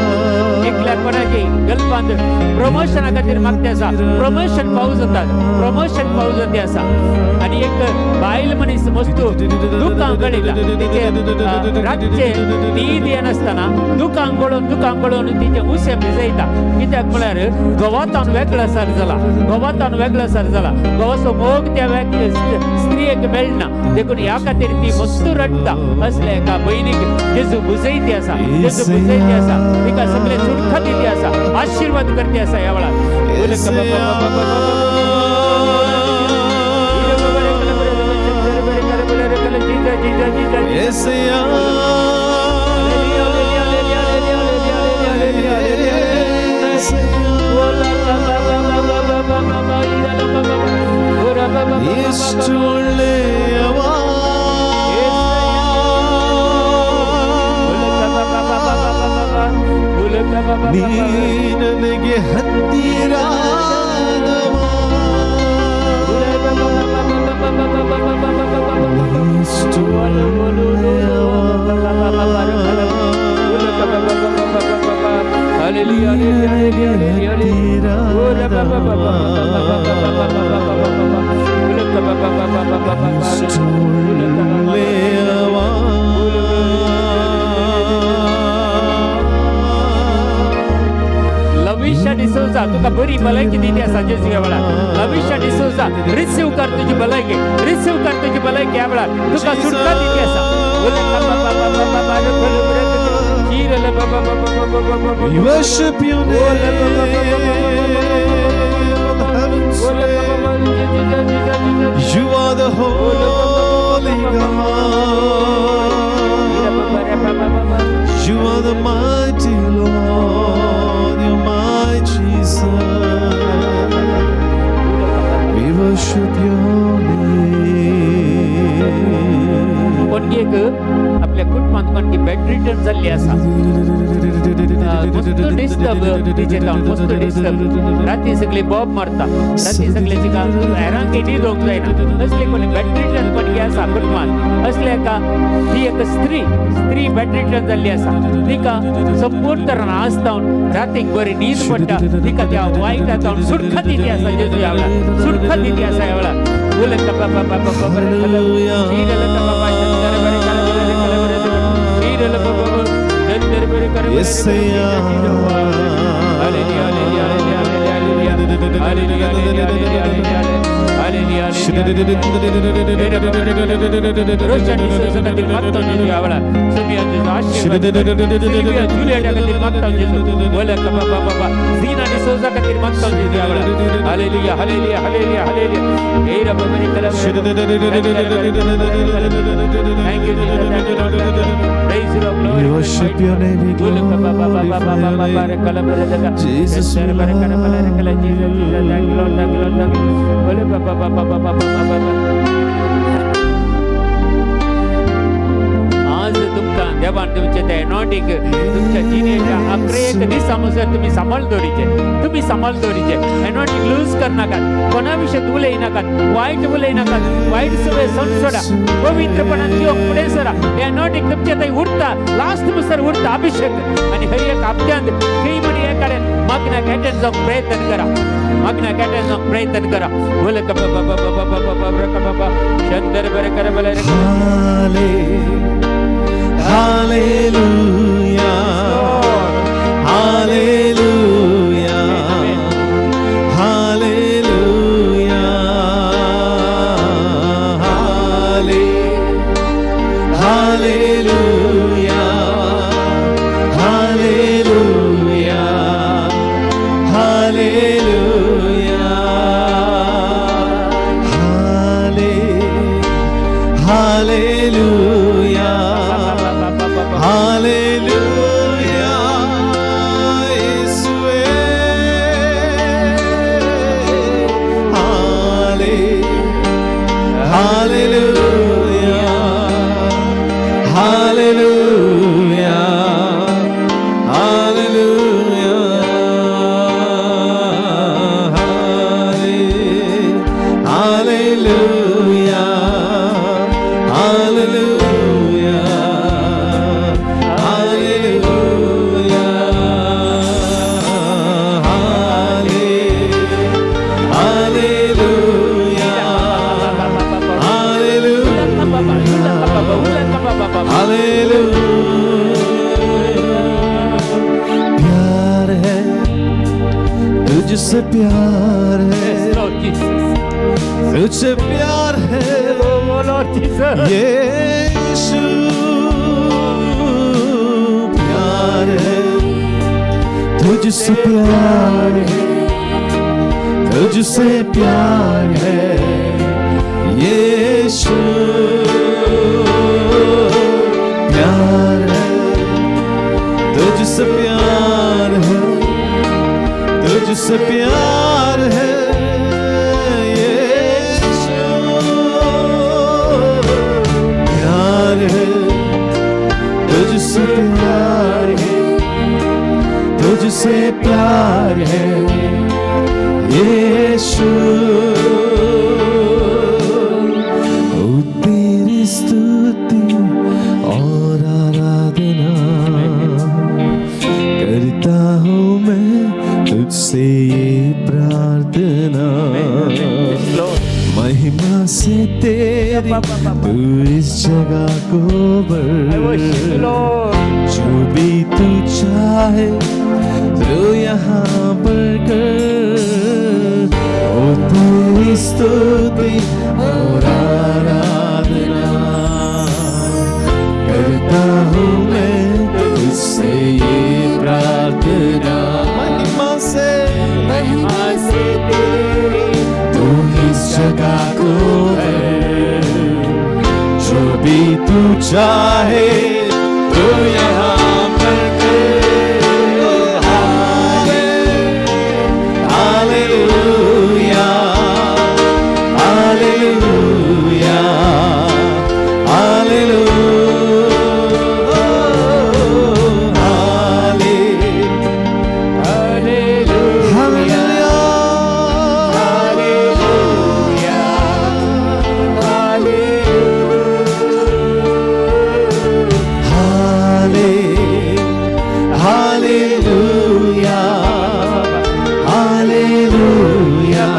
एकल्या कोणाची गल्पांत प्रमोशना खातीर मागते आसा, प्रमोशन पावू जाता, प्रमोशन पावू जाते आसा. आनी एक बायल मनीस मस्तू दुकां गळयता, तिचे रातचे न्हीद येनासतना दुकां गळोवन दुकां गळोवन तिचे उशें भिजयता. कित्याक म्हळ्यार घोवातान वेगळो सर जाला, घोवातान वेगळो सर जाला, घोवाचो मोग त्या स्त्रियेक मेळना, देखून ह्या खातीर ती मस्तू रडटा. असल्या एका भयणीक जेजू बुजयती आसा, जेजू बुजयती आसा, तिका सगळे सुटका दिती आसा, आशीर्वाद करते आसा ह्या वेळार. Yesaya. ಎಷ್ಟು ಒಳ್ಳೆಯವ, ನೀ ನನಗೆ ಹತ್ತಿರಾದವ, ಎಷ್ಟು ಒಳ್ಳೆಯವ. ಎಷ್ಟು ಒಳ್ಳೆಯವ. लविशा डिसोजा, तुका बरी भलायकी दिली आसा जेजू ह्या वेळार. लविशा डिसोजा, रिसीव कर तुजी भलायकी, रिसीव कर तुजी भलायकी ह्या वेळार. तुका सुटका दिली आसा. We worship your name, heavens. You are the holy God. You are the mighty Lord. You're my Jesus. We worship your name. कोणगेक आपल्या कुटुंबांत कोणकी बेड रिटर्न जाल्ली आसा, मस्त डिस्टर्ब तिचे जावन, मस्त डिस्टर्ब, राती सगळी बॉब मारता, राती सगळे तिका हेरांक न्हीद येवंक जायना, असले कोणी बेड रिटर्न कोणगी आसा कुटुंबांत, असले एका ती एक स्त्री, स्त्री बेड रिटर्न जाल्ली आसा, तिका संपूर्ण तरान आज जावन रातीक बरी न्हीद पडटा, तिका त्या वायटा जावन सुटका दिली आसा जेजू ह्या वेळार, सुटका दिली आसा ह्या वेळार. रोशन डिसोजा खातीर मागता जेजू ह्या वेळार. सोमिया जेजू आशीर्वाद कर. सिल्विया जुलियटा खातीर मागता जेजू. बोला बाबा बाबा झीना डिसोजा खातीर मागता जेजू ह्या वेळार. Hallelujah, hallelujah, hallelujah, hallelujah. हे रब्बा बरी कला. Thank you Jesus, thank you Lord, thank you. Praise you Lord, We worship your name, we glorify your name. Jesus, we love Jesus, Jesus, thank you Lord, thank you Lord, thank you. बोले बाबा बाबा बाबा बाबा. आज तुमकां देवान तुमचे ते एनॉटीक तुमच्या जिणेच्या अकरेक दिसा मुसर तुमी सांबाळ दवरीचे, तुमी सांबाळ दवरीचे. एनॉटीक लूज करनाकात, कोणा विशय उलयनाकात, वायट उलयनाकात, वायट सगळे सण सोडा, पवित्रपणान जिवंक फुडें सरा. हे एनॉटीक तुमचे थंय उरता, लास्ट मुसर उरता अभिषेक. आनी हर एक हप्त्यांत खंय म्हणी हे कडेन मागण्याक एटेंड जावंक प्रयत्न करा, मागण्याक एटेंड जावंक प्रयत्न करा. बोले बाबा बाबा बाबा बाबा बाबा शंकर बरे कर बले. Hallelujah, hallelujah, hallelujah, hallelujah, hallelujah, hallelujah, hallelujah, hallelujah, Yesue, hallelujah, hallelujah, hallelujah. Hallelujah. प्यार है तुझसे, प्यार है Yes, Lord Jesus. तुझसे, प्यार है Oh, Lord Jesus. यीशु, प्यार है तुझसे, प्यार है तुझसे, प्यार है यीशु, प्यार है तुझसे, प्यार है तुझसे, प्यार है यीशु, प्यार है तुझसे, प्यार है तुझसे, प्यार है यीशु। ओ तेरी स्तुति और आराधना करता हूँ मैं, तुझसे ये प्रार्थना। Yes, Lord. महिमा से तेरी तू इस जगह को I worship you, भर। Lord. जो भी तू चाहे तो यहाँ पर कर। ओ तेरी स्तुति और आराधना करता हूँ मैं, तुझसे ये प्रार्थना। महिमा से, महिमा से तेरी तू इस जगह को भर। जो भी तू चाहे तो यहाँ पर कर। Hallelujah, hallelujah, hallelujah, Hallelujah. Hallelujah. Hallelujah. Hallelujah, hallelujah,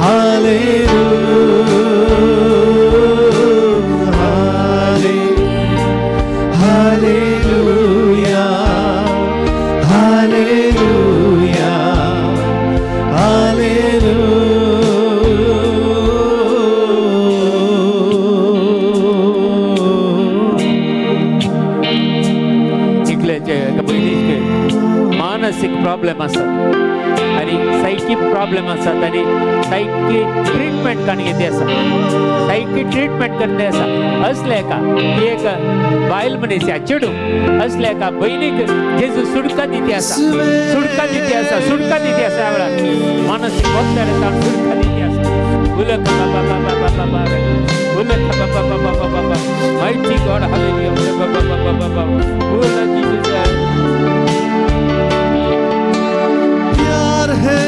hallelujah, hallelujah, hallelujah, hallelujah. इकल्याचे एका भयणीचे मानसीक प्रॉब्लेम आसात आनी सायकीक प्रॉब्लेम आसात आनी सायकी ट्रिटमेंट काणी कितें आसा, सायकी ट्रिटमेंट करते आसा। असले एका ती एक बायल मनीस या चेडूं, असल्या एका भयणीक जेजू सुटका दिती आसा, सुटका दिती आसा, सुटका दिती आसा। ह्या वेळार मानसीक वखदां ताण सुटका दिती आसा। उलक बाबा बाबा बाबा बाबा उलक बाबा बाबा बाबा बाबा। Mighty God, hallelujah. बाबा बाबा बाबा उलक Jesus. प्यार है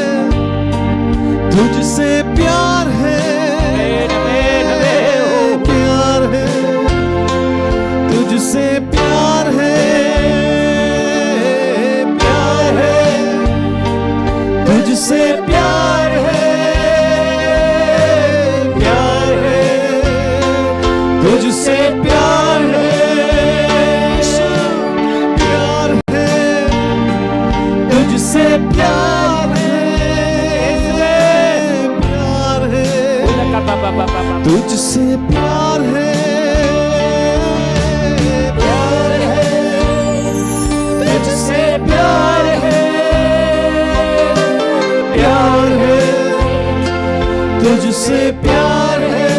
तुझसे, प्यार है, Amen, amen, amen. प्यार है तुझसे, प्यार है, प्यार है तुझसे, प्यार है, प्यार है तुझसे, प्यार है यीशु, प्यार है तुझसे, प्यार है, प्यार है उलक बाबा बाबा बाबा तुझसे, प्यार है, प्यार है तुझसे, प्यार है, प्यार है तुझसे, प्यार है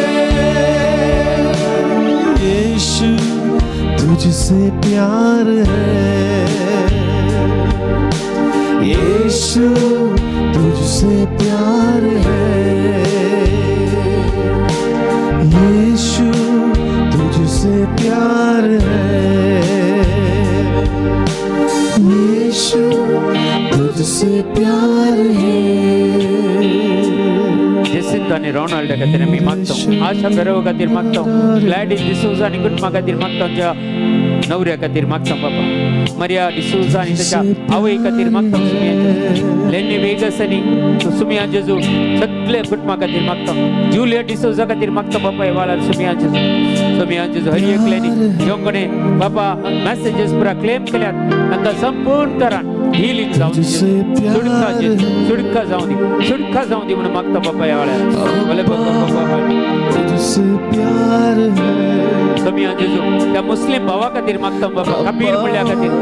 यीशु, तुझसे प्यार है यीशु, तुझसे प्यार है यीशु, तुझसे प्यार है यीशु, तुझसे प्यार है। जेसिंतो आनी रोनाल्डा खातीर आमी मागता, आशा फेरव खातीर मागता, ग्लॅडीस डिसोजा आनी कुटुंबा खातीर मागता। ज्या नवऱ्या खातीर मागता बाबा, मरिया डिसोजा आनी ताच्या आवय खातीर मागता सुमिया जेजू, लेनी वेगस आनी सुमिया जेजू सगळे कुटुंबा खातीर मागता, जुलिया डिसोजा खातीर मागता बाबा. ह्या वेळार सुमिया जेजू, सुमिया जेजू, हर एकल्यानी जेवण कोणे बाबा मॅसेजीस पुरा क्लेम केल्यात, तांकां संपूर्ण तरान हिलिंग जावं दी, सुटका जेजू, सुटका जावं दी, सुटका जावं दी म्हणून मागता बाबा ह्या वेळार. भले बाबा बाबा. तुझसे प्यार है. सुमिया जेजू, त्या मुस्लिम भावा खातीर मागता बाबा, कबीर म्हणल्या खातीर.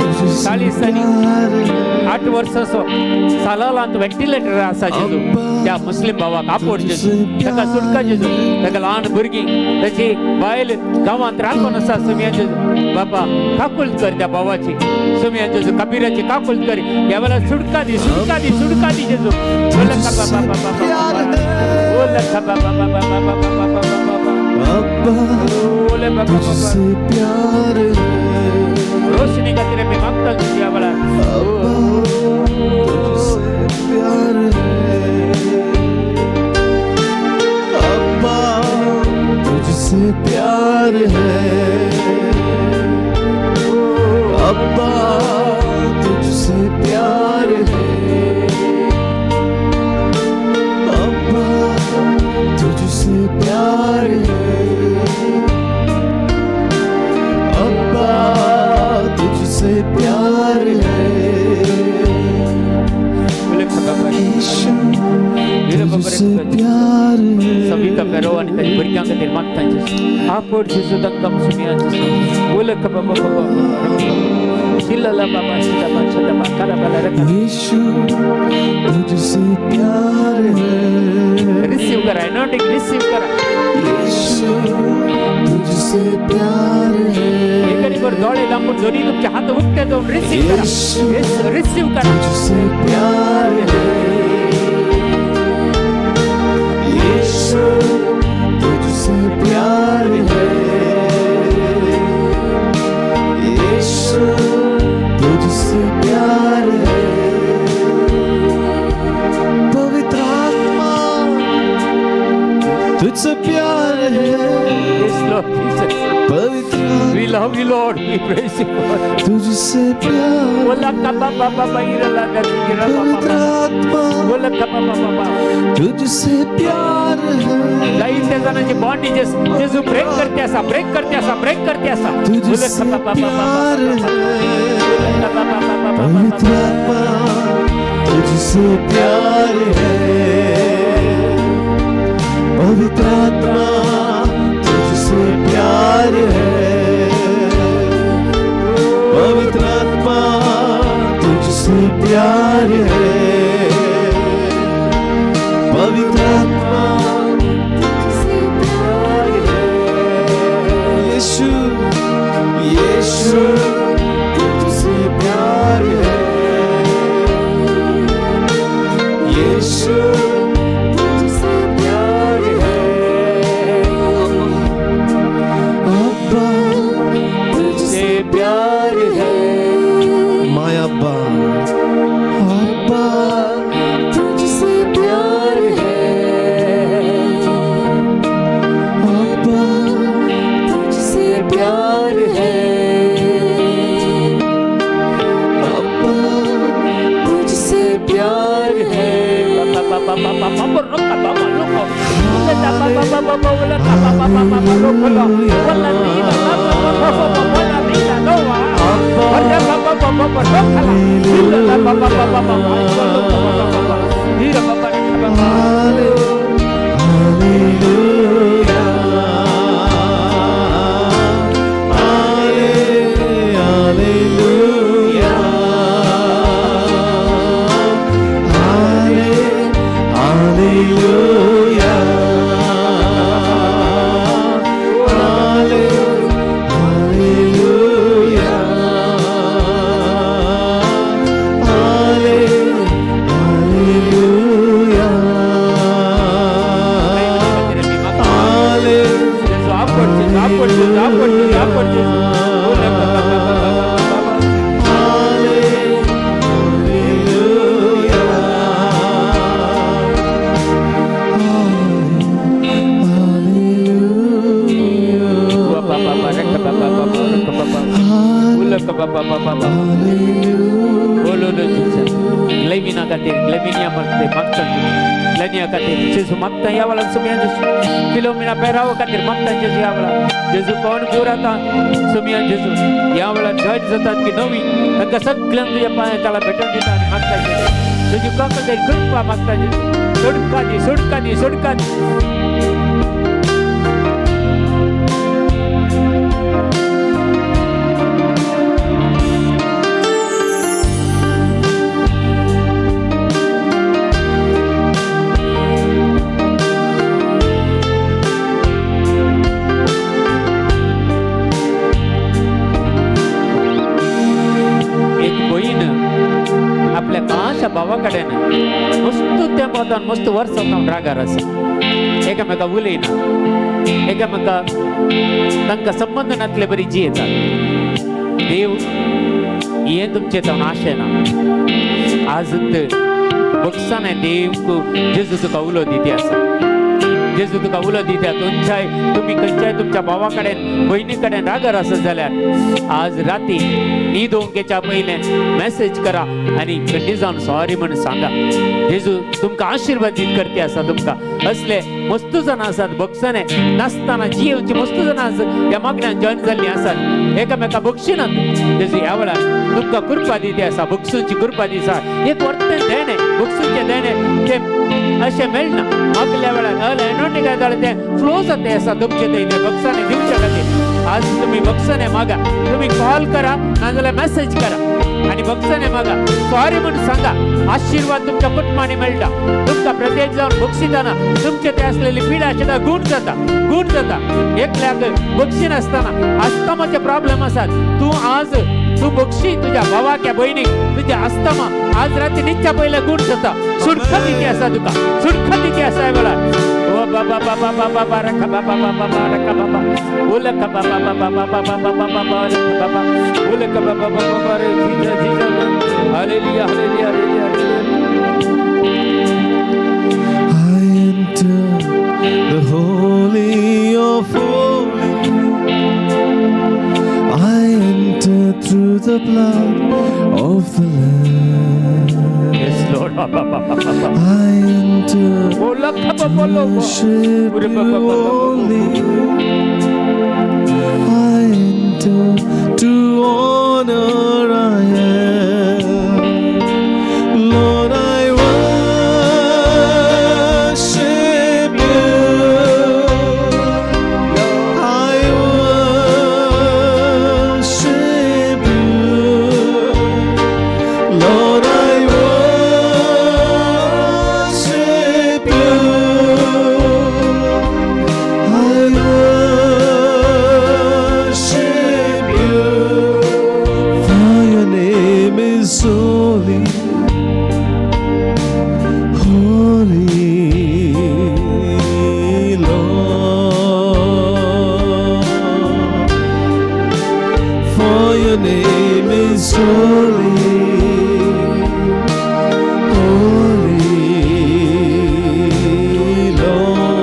तुझसे 40 आनी प्यार है. 8 वर्साचो सालालांत व्हेंटिलेटर आसा जेजू. त्या मुस्लिम भावाक आपोड जेजू, ताका सुटका जेजू. ताका ल्हान भुरगीं, ताची बायल गांवांत राखून आसा. सुमिया जेजू बाबा, काकुळट कर त्या भावाची. सुमिया जेजू, कबीराची काकुळट कर. ह्या वेळार सुटका दी, सुटका दी, सुटका दी जेजू. बोल बाबा बाबा प्यार बाबा है. बोल बाबा बाबा बाबा बाबा बाबा बाबा. अब्बा, बोल बाबा बाबा. तुझसे प्यार है. रोशनी खातीर आमी मागता तुझ्या वेळार. अब्बा, तुझसे प्यार है. अब्बा, तुझसे प्यार है. अब्बा, तुझसे प्यार है. अब्बा, तुझसे प्यार है. अब्बा, तुझसे प्यार है. यीशु, तुझसे प्यार है. सविता पेरो आनी ताच्या भुरग्यां खातीर मागता जेजू. आपोड जेजू तांकां सुमिया जेजू. बोल बाबा बाबा शिल्ला बाबा शिल्ला शदबा करबला रक. यीशु, तुझसे प्यार है. रिसीव करा, अनॉइंटिंग रिसीव करा. यीशु, तुझसे प्यार है. एकानी दोळे लांबून दोन्ही तुमचे हात उक्ते जाऊन रिसीव करा, रिसीव करा. तुझसे प्यार है. यीशु, तुझसे प्यार है. यीशु, तुझसे प्यार है. पवित्र आत्मा, तुझसे प्यार है. Yes, Lord Jesus. पवित्र We love you, Lord. We praise you, Lord. तुझसे प्यार. बोला का बाबा बाबा इरला गिरा पवित्र बाबा. आत्मा, बोला का बाबा बाबा. तुझसे प्यार है. जाईते जणांचे बॉन्डेजेस जेजू ब्रेक करते असा, ब्रेक करते असा, ब्रेक करते असा. तुझसे प्यार है. पवित्र आत्मा, तुझसे प्यार है. पवित्र आत्मा, तुझसे प्यार है. पवित्र आत्मा, तुझसे प्यार है. पवित्र आत्मा, तुझसे प्यार है. यीशु, यीशु, तुझसे प्यार है. यीशु, तुझसे प्यार है. अब्बा, तुझसे प्यार है. My अब्बा, अब्बा, तुझसे प्यार है. अब्बा, तुझसे प्यार है. अब्बा, तुझसे प्यार है. Hallelujah, hallelujah, hallelujah, hallelujah, hallelujah. बाबा बोलवलं तुझं ग्लेमिना खातीर, ग्लेमिनिया मागते मागता, ग्लेनिया खातीर जेजू मागता. ह्या वेळार सुमया जेजू, फिलोमिना पेरावो खातीर मागता जेजू. ह्या वेळार जेजू कोण पुराता सुमया जेजू, ह्या वेळार जॉईन जातात की नवी, तांकां सगळ्यांक तुज्या पांया ताळा भेटून दिता आनी मागता जेजू, तुजी काकल कृपा मागता जेजू. सोडका दी, सोडका दी, सोडका दी. एक बहीण आपल्या काशा भावा कडेन मस्त तेंपान मस्त वर्सां जावन रागार आसा. एकामेका उलयना, एकामेका तांकां संबंद नासले बरी जियेतात. देव हें तुमचें जावन आशेना. आज बक्षाने देव जेजू तुका उलो दिती आसा. जेजू तुका उलो दिता. तुमच्याय तुमी खंयच्याय तुमच्या भावा कडेन, भयणी कडेन रागार आसत जाल्यार आज राती न्हिदोंक घेच्या पयलें मॅसेज करा आनी खंडी जावन सॉरी म्हण सांगा. जेजू तुमकां आशिर्वाद दीत करते आसा तुमकां. असले मस्त जाणां आसात, बक्षाने नासतना जियेवची मस्त जाणां आसात, ह्या मागण्यान जॉईन जाल्लीं आसात, एकामेका बक्षिनात. जेजू ह्या वेळार तुमकां कृपा दिती आसा, बक्षूंची कृपा दिसा. एक वर्तें देणें, बक्षूंचें देणें तें अशें मेळना. मागल्या वेळार एनोटी काय जालें, तें फ्लो जाता आसा तुमचे थंय. तें बक्षाने दिवच्या खातीर आज तुमी बक्षाने मागा. तुमी कॉल करा नाजाल्यार मॅसेज करा आनी बक्षाने मागा, सॉरी म्हूण सांगा. आशिर्वाद तुमच्या कुटुंबांनी मेळटा. तुमकां प्रत्येक जावन बक्षिताना तुमचे ते आसलेली पिडा सुद्दां गुण जाता, गुण जाता. एकल्याक बक्षिनासतना आस्तमाचे प्रॉब्लेम आसात, तूं आज तूं बक्षी तुज्या भावाक या भयणीक, तुज्या आस्तमा आज राती न्हिदच्या पयले गुण जाता. सुटका दिती आसा तुका, सुटका दिती आसा ह्या वेळार. ओ बाबा बाबा बाबा बाबा बाबा बाबा बाबा बाबा ओलक बाबा बाबा बाबा बाबा बाबा बाबा ओलक बाबा बाबा बाबा. Jesus, hallelujah, hallelujah, hallelujah. I enter the holy of holy. I enter through the blood of the Lamb. Yes, Lord. Baba Baba Baba. I enter ओलक to Baba. worship you only. I enter to honor I am. Lord, I worship you. I worship you. Lord, I worship you. I worship you. For your name is holy, holy, Lord. For your name is holy, holy, Lord.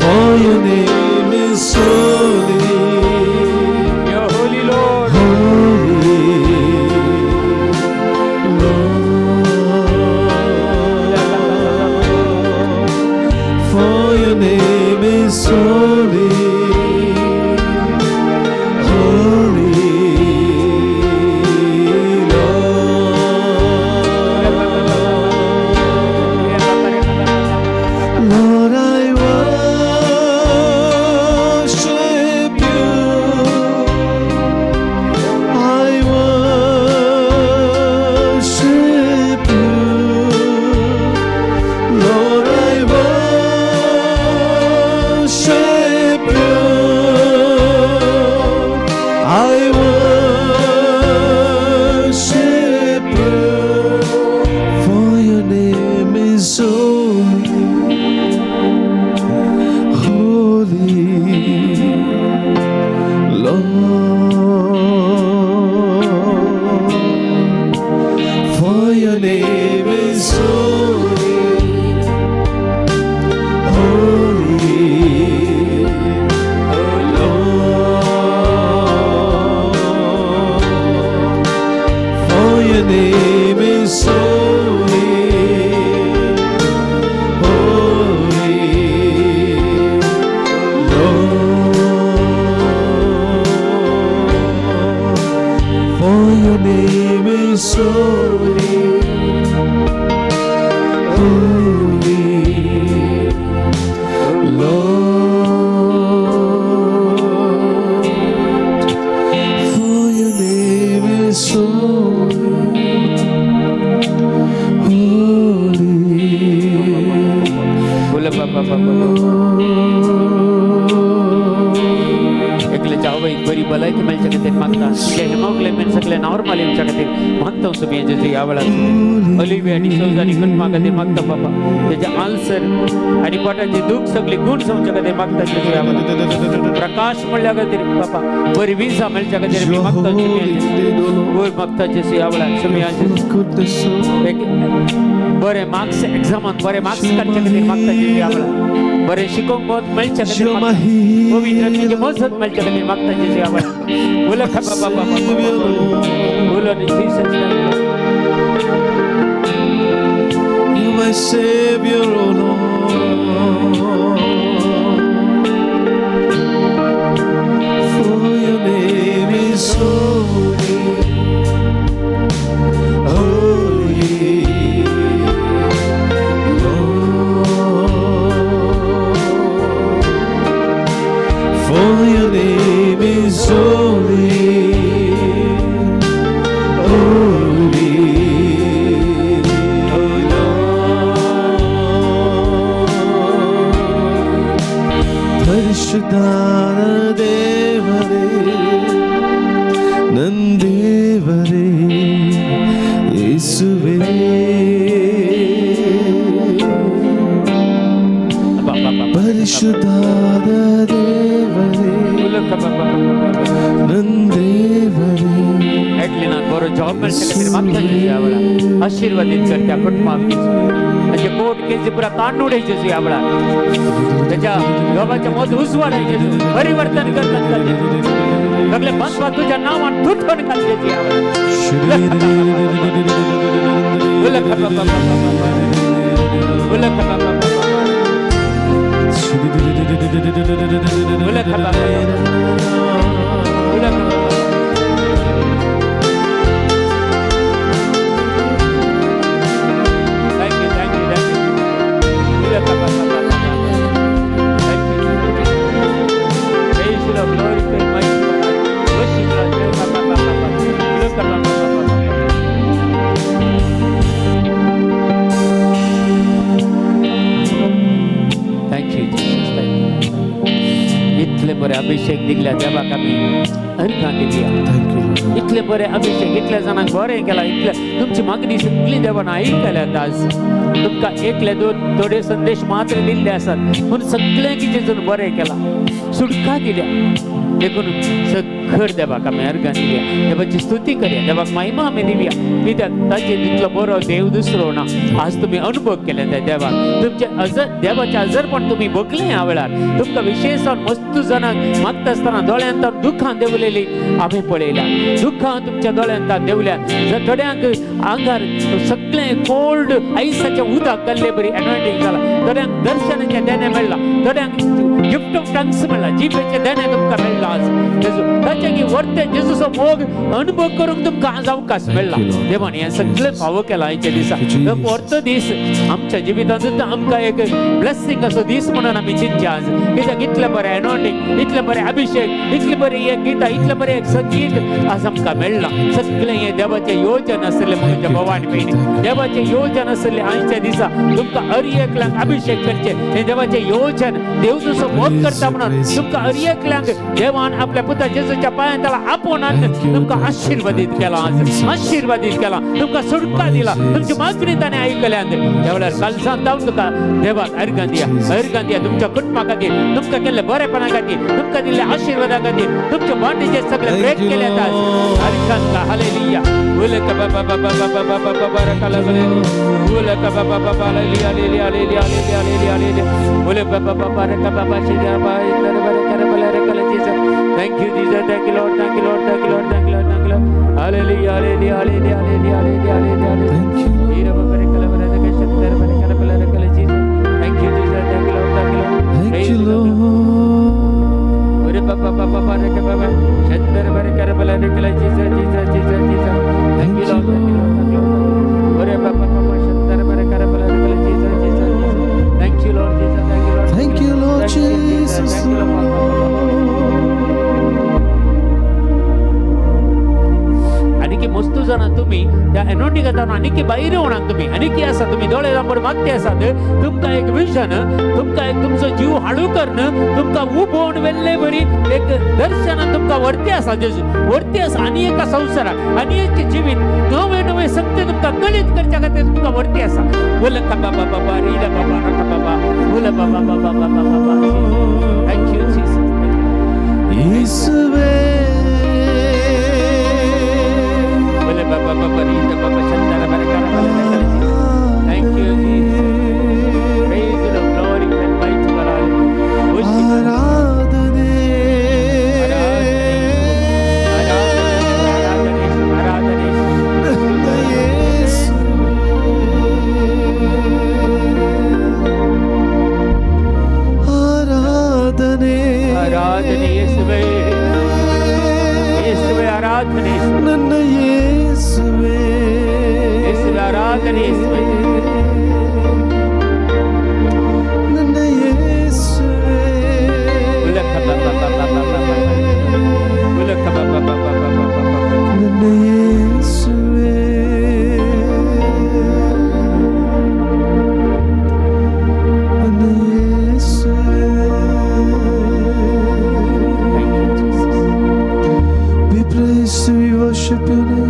For your name is holy, You're holy, Lord. Holy, Lord. For your name is holy, holy, Lord. Lord, I worship you. I worship you. Lord, I worship you. I worship you. For your name is holy, holy, Lord. For your name is holy, holy, Lord. Holy Lord, for your name is holy, holy. बोला बाबा बाबा. एकल्याच्या आवयक बरी भलायकी मेळच्या खातीर मागता, जे haemoglobin सगळे नॉर्मल येवच्या खातीर मागता सुमी जेजू ह्या वेळार. ओलिविया डिसोजा आनी कुटुंबा खातीर मागता बाबा. तेजे आल्सर आनी पोटाचे दूख सगळी गुण जावच्या खातीर मागता जेजू ह्या वेळार. प्रकाश म्हणल्या खातीर बाबा, बरी विजा मेळच्या खातीर मी मागता सुमी, वयर मागता जेजू ह्या वेळार सुमी. Goodness, oh. एक बरे मार्क्स, एग्जामान बरे मार्क्स काडचे खातीर मागता जेजू ह्या वेळार. बरे शिकोवंक मत मेळच्या खातीर मागता. पवित्र तुझी मजत मेळच्या खातीर मागता जेजू ह्या वेळार. उलो बाबा बाबा, उलो Jesus. You're my Savior, O Lord. For your name is holy, holy, Lord. For your name is holy, holy, Lord. ಪರಿಶುದ್ಧಾನ ದೇವರೇ, ನಂದೇವರೇ ಯೇಸುವೇ. ಪರಿಶುದ್ಧಾನ ದೇವರೇ, ನಂದೇವರೇ. एडलिनाक बरो जॉब मेळचे खातीर मागता जेजू ह्या वेळार. आशिर्वादीत कर त्या कुटुंबाक. ताचे कोर्ट केसी पुरा काडून उडय जेजू ह्या वेळार. त्याच्या जॉबाच्या मत उजवाड आहे जेजू. परिवर्तन करतात सगळे बंधवा तुझ्या नावान तुटवण घाल जेजू ह्या वेळार. उलख बाबा बाबा, उलख बाबा बाबा, उलख बाबा, उलख बाबा. Thank you, thank you, thank you. उलख बाबा बाबा. Thank you. Praise the Lord, glorify, mighty God. Worship Lord. बाबा बाबा बाबा. उलख बाबा बाबा बाबा. Thank you, Jesus. Thank you. इतले बरे अभिषेक दिल्या देवाक आमी अर्घां दिल्या. Thank you, Lord. इतले बरे अभिषेक, इतल्या जाणांक बरें केला, इतले तुमची मागणी सगळी देवान आयकल्यात. आज तुमकां एकले दोन थोडे संदेश मात्र दिल्ले आसात, पूण सगळें कितें बरें केलां, सुटका दिल्या. देखून सगळ देवाक आमी अर्घां दिल्या. देवाची स्तुती करया, देवाक महिमा आमी दिवया, कित्याक ताचे तितलो बरो देव दुसरो ना. आज तुमी अनुभव केले त्या देवाक, तुमचे अजर देवाचे अजरपण तुमी भोगलें. ह्या वेळार तुमकां विशेष मस्त जाणांक मागता आसतना दोळ्यांत दुखां देंवलेली आमी पळयल्या. दुखां तुमच्या दोळ्यांत देंवल्या. जर थोड्यांक आंगार सगळें कोल्ड आयसाचें उदक घाल्ले बरी एनॉयंटींग जाला. थोड्यांक दर्शनाचें देणें मेळ्ळां, थोड्यांक गिफ्ट ऑफ टंग्स मेळ्ळां, जिबेचें देणें तुमकां मेळ्ळां आज. जेजू ताचें की वर्ते जेजूचो मोग अनुभव करूंक तुमकां आज अवकाश मेळ्ळा. You, Lord. देवान हें सगळें फावो केलां आयच्या दिसा. Thank you, Jesus. वर्तो दीस आमच्या जिवितांत आमकां एक ब्लेसिंग असो दीस म्हणून आमी चिंतचे आज, कित्याक इतलें बरें एनॉयंटींग, इतलें बरें अभिषेक, इतलें बरें एक गितां, इतलें बरें एक संगीत आज आमकां मेळ्ळां. सगळें हें देवाचें योजन आसलें. म्हज्या भाव आनी भयणी, देवाचें योजन आसलें आयच्या दिसा तुमकां हर एकल्यांक अभिषेक करचें हें देवाचें योजन. देव जसो मोग करता म्हणून तुमकां हर एकल्यांक देवान आपल्या पुता जेजूच्या पांयां तळा आपोवन तुमकां आशिर्वादीत केला. आज आशिर्वादीत केला, तुमकां सुटका दिला, तुमची मागणी ताणें आयकल्यात. त्या वेळार कालसान जावन तुका देवाक अर्घां दिया, अर्घां दिया तुमच्या कुटुंबा खातीर, तुमकां केल्ल्या बरेपणा खातीर, तुमकां दिल्ल्या आशिर्वादा खातीर. तुमच्या बांडीचे सगळे ब्रेक केले आज अर्घां. हालेलुया. उलक बाबा बाबा बाबा बाबा बाबा रकाला उलक बाबा बाबा hallelujah, hallelujah, hallelujah, hallelujah, hallelujah, hallelujah. उलक बाबा बाबा रका बाबा शिद्या बाबा इंदर बरे कर बले रकाला. Jesus, thank you, Jesus. Thank you, Lord. Thank you, Lord. Thank you, Lord. Thank you, Lord. Thank you, Lord. Hallelujah, hallelujah, hallelujah, hallelujah, hallelujah, hallelujah. Thank you, Lord. Hira baba rekala bala raka shatter bala kala bala rekala. Jesus, thank you, Jesus. Thank you, Lord. Thank you, Lord. Thank Praise you, the Lord. Lord. Ore baba baba baba raka baba shatter bala kala bala rekala. Jesus, Jesus, Jesus, Jesus. Thank you, Lord. Thank you, Lord. Thank you, Lord. Ore baba baba shatter bala kala bala rekala. Jesus. सांगता आनीक भायर होणाक तुमी आनीक आसा तुमी दोळे लांबड मागते आसात तुमकां एक विजन तुमकां एक तुमचो जीव हाडू करून तुमकां उबोवन वेल्ले बरी एक दर्शनान तुमकां व्हरते आसा जेजू व्हरते आसा आनी एका संवसाराक आनी एक जिवीत नवे नवे शक्ती तुमकां कळीत करच्या खातीर तुमकां व्हरते आसा. उलका बाबा बाबा रिला बाबा रका बाबा उल बाबा बाबा बाबा बाबा. Thank you Jesus. येसुवे उल बाबा बाबा रिला बाबा शंदरा बरकरा बाबा. Thank you Jesus. Praise the glory and might God. Worship. आराधने आराधने आराधने आराधने आराधने येसुवे येसुवे आराधने ನನ್ನ ಯೇಸುವೆ येसुवे आराधने येसुवे ನನ್ನ ಯೇಸುವೆ ಉಲಕ ಬಾಬಾ ಬಾಬಾ ಬಾಬಾ ಉಲಕ ಬಾಬಾ ಬಾಬಾ ಬಾಬಾ ಬಾಬಾ. ನನ್ನ ಯೇಸುವೆ ನನ್ನ ಯೇಸುವೆ. Thank you Jesus. We praise you, we worship your name.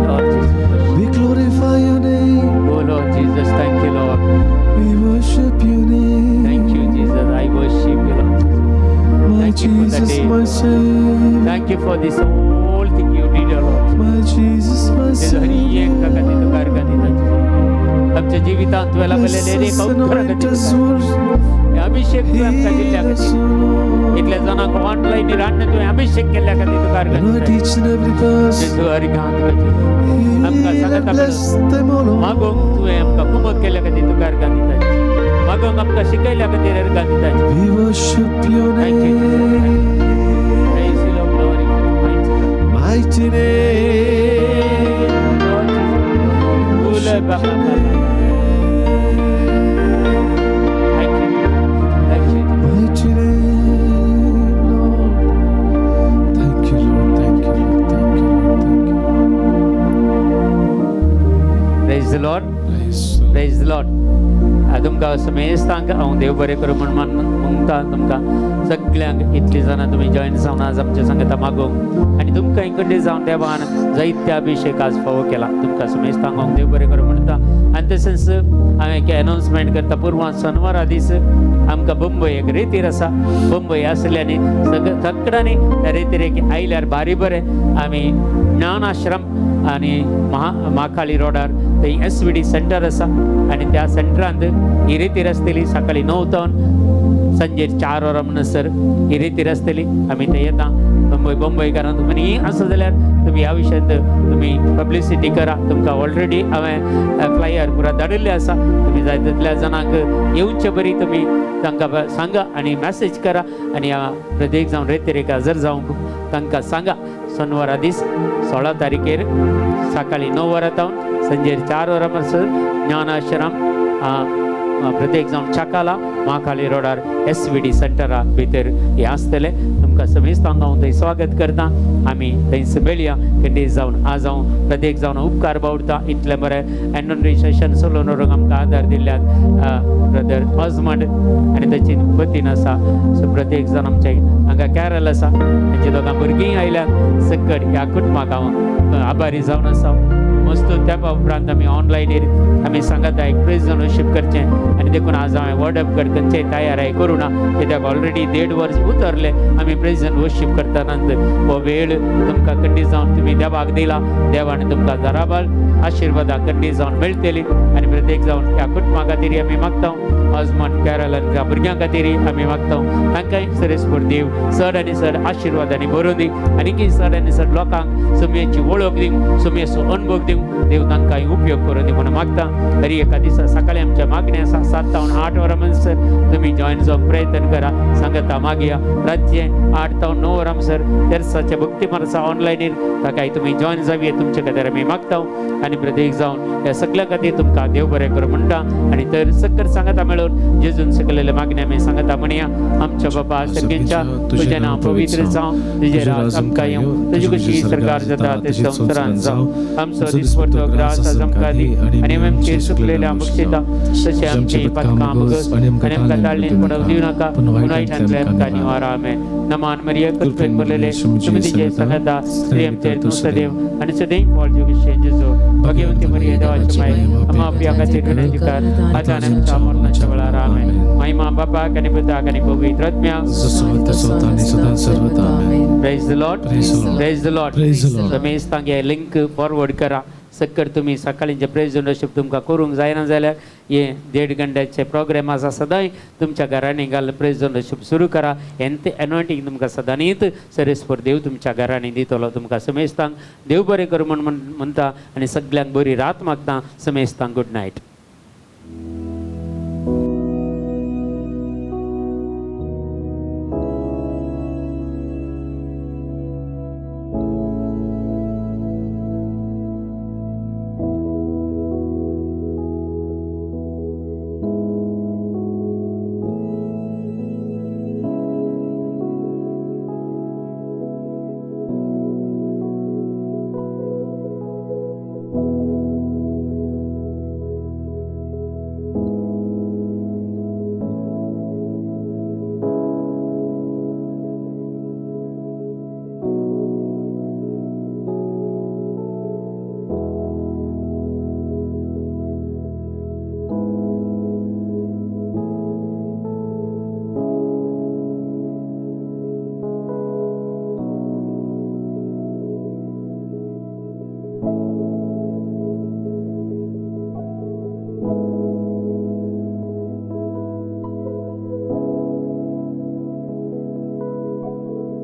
Lord Jesus. We glorify your name. Oh Lord Jesus, thank you Lord. We worship your name. Thank you Jesus. I worship you Lord Jesus. My Thank you for the Jesus, day. my Savior. Thank you for this whole thing you did, Lord. My Jesus, my तेजो हरी एक Savior. खातीर तुका अर्घां दिता आमच्या जिवितांत तुवें लाभलेले Bless एक us, उपकारा anoint खातीर us, तुका. हे अभिषेक तुवें आमकां दिल्ल्या heal us, खातीर O Lord. इतल्या जाणांक ऑनलायन रान्न तुवें अभिषेक केल्ल्या खातीर तुका अर्घां Anoint दिता. each and every person. जेजू अर्घां तुका आमकां Heal सांगता and bless them, O मागोंक Lord. तुवें आमकां कुमक केल्ल्या खातीर तुका अर्घां दिता. मागोंक आमकां शिकयल्या खातीर अर्घां दिता. We worship your Thank you, Jesus. name. Praise you, Lord, glory, mighty God. Mighty name. Lord Jesus. Worship Ula your ba ba ba ba. name. Thank you. Thank you. Mighty name, Lord. Thank you, Lord. Thank you, Lord. Thank you, Lord. Thank you. Praise the Lord. Praise the Lord. Praise the Lord. तुमकां समेस्तांक हांव देव बरें करूं म्हूण मागता तुमकां सगळ्यांक. इतलीं जाणां तुमी जॉयन जावन आज आमच्या सांगता मागोवंक आनी तुमकां इकडे जावन देवान जायते अभिषेक आज फावो केला. तुमकां समेस्तांक हांव देव बरें करूं म्हणटा. आनी तशेंच हांवें एक अनावन्समेंट करता. पुर्वा शनवारा दीस आमकां बंबय एक रेतीर आसा. बंबय आसल्यानी सगळ्यांनी त्या रेतिरेक आयल्यार बारी बरें. आमी ज्ञानाश्रम आनी महाकाली रोडार थंय SVD centre आसा आनी त्या सेंटरांत ही रेतीर आसतली सकाळी 9 तावन संजे 4 वरां म्हणसर ही रेतीर आसतली. आमी थंय येता बंबय बंबयकारांक तुमी ही आसा जाल्यार तुमी ह्या विशयांत तुमी पब्लिसिटी करा. तुमकां ऑलरेडी हांवें फ्लायर पुरा धाडिल्ले आसा. तुमी जाय तितल्या जाणांक येवचे बरी तुमी तांकां सांगा आनी मॅसेज करा आनी ह्या प्रत्येक जावन रेतीरेक हजर जावंक तांकां सांगा. शनवारा दीस 16 तारखेर सकाळी 9 वरां तावन संजेर 4 वरां म्हणसर ज्ञानाश्रम प्रत्येक जावन चाकाला महाकाली रोडार SVD सेंटरा भितर हें आसतलें. तुमकां समेस्तांक हांव थंय स्वागत करता. आमी थंयस मेळया खंडीत जावन. आज हांव प्रत्येक जावन उपकार बावडटा. इतलें बरें एनोनरी सेशन चलोवन व्हरूंक आमकां आदार दिल्ल्यान ब्रदर ऑजमंड आनी ताची वतीन आसा. सो प्रत्येक जाण आमचे हांगा कॅरल आसा तांची दोगां भुरगींय आयल्यात. सकट ह्या कुटुंबाक हांव आभारी जावन आसा. मस्त तेपा उपरांत आमी ऑनलायनीर आमी सांगता एक प्रेज वर्शिप करचें आनी देखून आज हांवें वर्ड ऑफ गॉड खंयचेय तयार करूं ना कित्याक ऑलरेडी 1.5 वर्स उतरले आमी प्रेज वर्शिप करतना. हो वेळ तुमकां खंडीत जावन तुमी देवाक दिला. देवान तुमकां जराबल आशिर्वादां खंडीत जावन मेळटली आनी प्रत्येक जावन ह्या कुटुंबा खातीर आमी मागता. अजमन कॅरल आनी भुरग्यां खातीर आमी मागता. तांकांय सरेस्पर देव चड आनी चड आशिर्वादांनी भरून दी आनी चड आनी चड लोकांक सुमयेची वळख दिवंक सुमयेचो अनुभव दिवंक देव तांकां उपयोग करून दी म्हणून मागता. तरी एका दिसा सकाळी आमच्या मागणें आसा 7 तावन 8 वरां म्हणसर तुमी जॉयन जावंक प्रयत्न करा. सांगता मागया रातचें 8 तावन 9 वरां म्हणसर तेरसाच्या भक्ती मारसा ऑनलायनीर ताकाय तुमी जॉयन जावया तुमचे खातीर आमी मागता. आनी प्रत्येक जावन ह्या सगळ्या खातीर तुमकां देव बरें करूं म्हणटा. आनी तर सक्कर सांगता मेळून जेजून सकलेले मागणे आमी सांगता म्हणया. आमच्या बाबा सर्गेच्या तुजें नांव पवित्र जावं, तुजें राज आमकां येवं, तुजी कशी सरकार जाता ते संवसारांत जावं. आमचो सरीस्फोर्तो ग्रास आमकां दी आनी आमचे चुकलेले बक्षिता तशें आमचे पातकां भोगस आनी आमकां ताळणीन पडोवंक दिवं नाका, पूण वायटांतले आमकां निवारा. आमेन. नमान मरिया, कृपेन भरलेले, तुमी तिचे सांगता स्त्री आमचेर तूं सदैव आनी सदैव फळ जोगेश जेजू. भगवंती मरिया, देवाची माय, आम्हा आपल्या खातीर विनंती कर, आता आणि आमच्या मरणाच्या वेळार. आमेन. महिमा बापाक आणि पुताक आणि पवित्र आत्म्याक. जसो तसो आनी सदां सर्वदा. आमेन. Praise the Lord. Praise the Lord. Praise the Lord. Praise the Lord. समेस्तांक हे लिंक फॉरवर्ड करा. सक्कर तुमी सकाळींचे प्रेज वर्शिप तुमकां करूंक जायना जाल्यार हे देड घंट्याचे प्रोग्राम आसा, सदांय तुमच्या घरांनी घाल प्रेज वर्शिप सुरू करा. एन ते एनॉयंटींग तुमकां सदांनीत सरेस्पर देव तुमच्या घरांनी दितलो. तुमकां समेस्तांक देव बरें करूं म्हण म्हणटा आनी सगल्यांक बरी रात मागता. समेस्तांक गुड नायट.